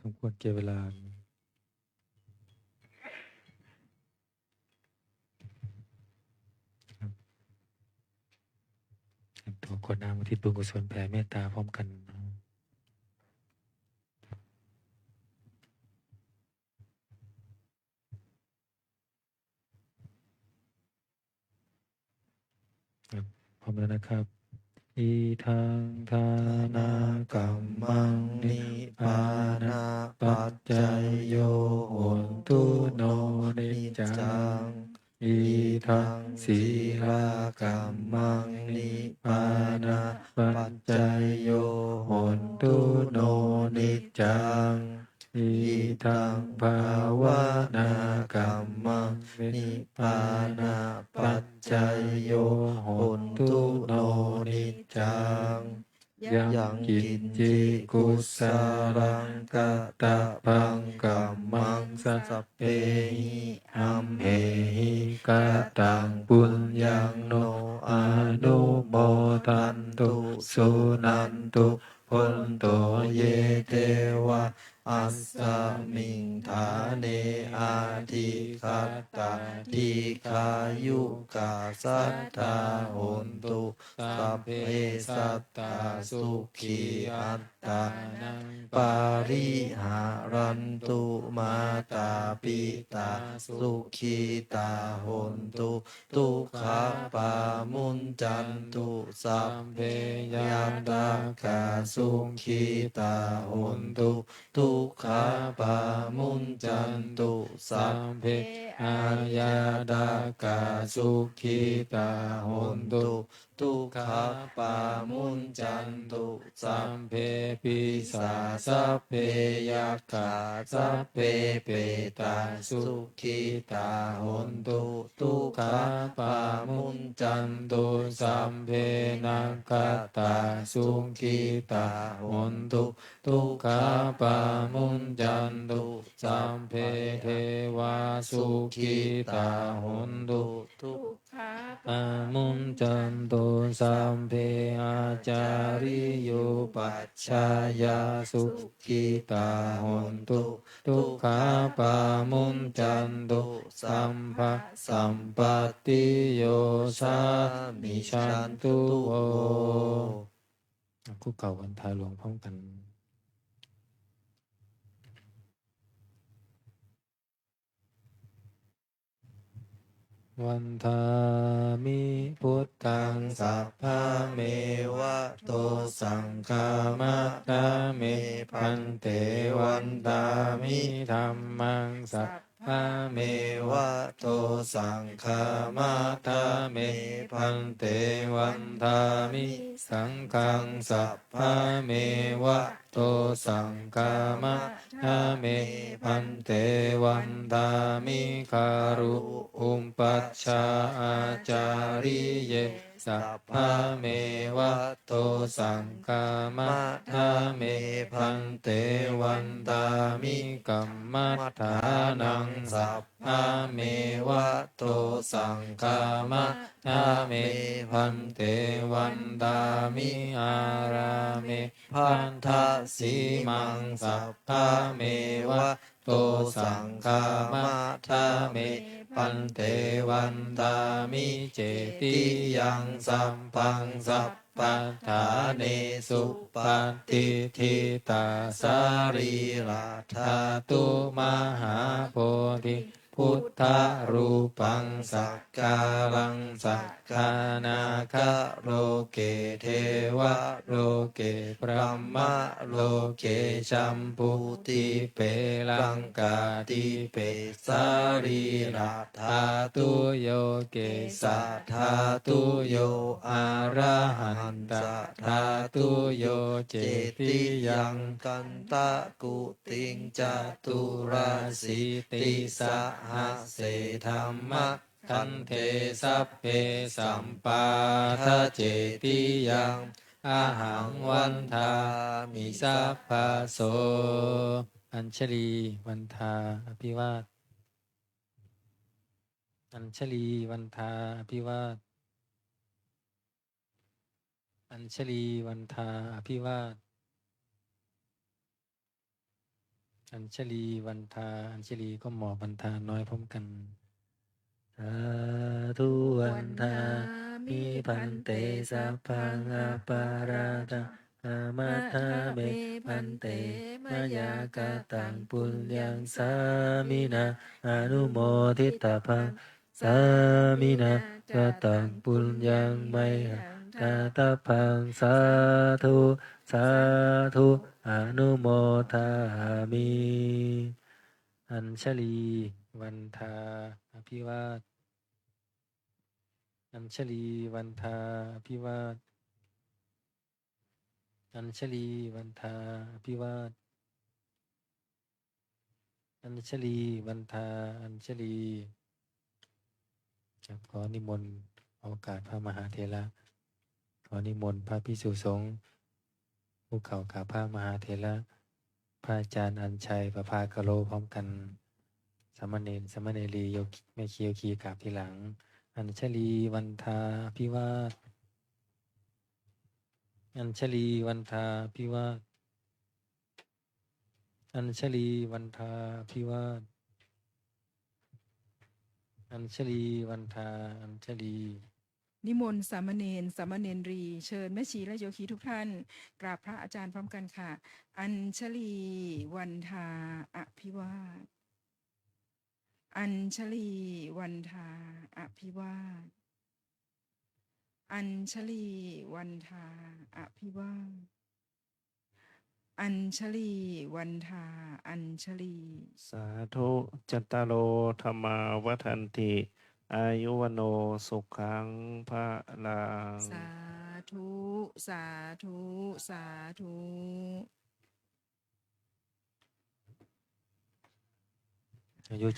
สมควรแก่เวลาครับ เตรียมตัวกรวดน้ำอุทิศบุญกุศลแผ่เมตตาพร้อมกันนะ ครับ พร้อมแล้วนะครับ Idaṃ dānakammaṃ nibbānapaccayo hotu no niccaṃ. Idaṃ sīlakammaṃ nibbānapaccayo hotu no niccaṃ. Idaṃ bhāvanākammaṃ nibbānapaccayo hotu no niccaṃ. Yaṃ kiñci kusalaṃ katabbaṃ kammaṃ sabbehi amhehi kataṃ puññaṃ no anumodantu suṇantu bhonto ye devā asmiṃ ṭhāne adhigatā dīghāyukā sadā hontu sabbe sattā sukhī attānaṃ pariharantu. Mātā pitā sukhitā hontu dukkhā pamuñcantu sabbe ñātakā sukhitā hontu dukkhā pamuñcantu sabbe aññātakā sukhitā hontu dukkhā pamuñcantu sabbe pisā sabbe yakkhā sabbe petā sukhitā hontu dukkhā pamuñcantu sabbe nakkhattā sukhitā hontu dukkhā pamuñcantu sabbe devā sukhitā hontu dukkhā pamuñcantu sabbe ācariyupajjhāyā sukhitā hontu dukkhā pamuñcantu sabbasampattiyo samiñjantu vo. คุกเข่าวันทาหลวงพร้อมกัน Vandāmi buddhaṃ sabbameva to saṅghamata me bhante. Vandāmi dhammaṃ sabbameva to saṅghamata me bhante. Vandāmi saṅghaṃ sabbameva to saṅghamata me bhante. Vandāmi guru upajjhā ācariye sabbameva to saṅghamata me bhante. Vandāmi kammaṭṭhānaṃ sabbameva to saṅghamata me bhante. Vandāmi ārāme baddhasīmaṃ sabbameva to saṅghamata me bhante. Vandāmi cetiyaṃ sabbaṃ sabbaṭṭhānesu patiṭṭhitā sarīradhātu mahābodhi buddharūpaṃ sakkāraṃ sakkārāma loke devaloke brahmaloke jambudīpe laṅkādīpe sarīradhātuyo kesadhātuyo arahantaṃ dhātuyo cetiyaṃ kantakuṭiṃ caturāsītisahasse dhammakkhandhe sabbe sappādacetiyaṃ ahaṃ vandāmi sabbaso. Añjalī vandā abhivāda. Añjalī vandā abhivāda. Añjalī vandā abhivāda. Añjalī vandā, añjalī ก็มอบ vandā น้อยพร้อมกัน Sādhu vandāmi bhante, sabbaṃ aparādhaṃ khamatha me bhante, mayā kataṃ puññaṃ sāminā anumoditabbaṃ, sāminā kataṃ puññaṃ mayhaṃ dātabbaṃ, sādhu sādhu anumodāmi. Añjalī vandā abhivād. Añjalī vandā abhivād. Añjalī vandā abhivād. Añjalī vandā añjalī. ครับ ขอนิมนต์โอกาสพระมหาเถระ ขอนิมนต์พระภิกษุสงฆ์ ผู้กล่าวกราบพระมหาเถระ พระอาจารย์อัญชัย ประภาคโร พร้อมกัน สามเณร สามเณรี โยคี แม่ชีโยคี กราบทีหลัง Añjalī vandā abhivād. Añjalī vandā abhivād. Añjalī vandā abhivād. Añjalī vandā añjalī. นิมนต์สามเณร สามเณรี เชิญแม่ชีและโยคีทุกท่าน กราบพระอาจารย์พร้อมกันค่ะ Añjalī vandā abhivād. Añjalī vandā abhivād. Añjalī vandā abhivād. Añjalī vandā añjalī. Sādhu. Cattāro dhammā vaḍḍhanti: āyu vaṇṇo sukhaṃ balaṃ. Sādhu, sādhu, sādhu. อายุ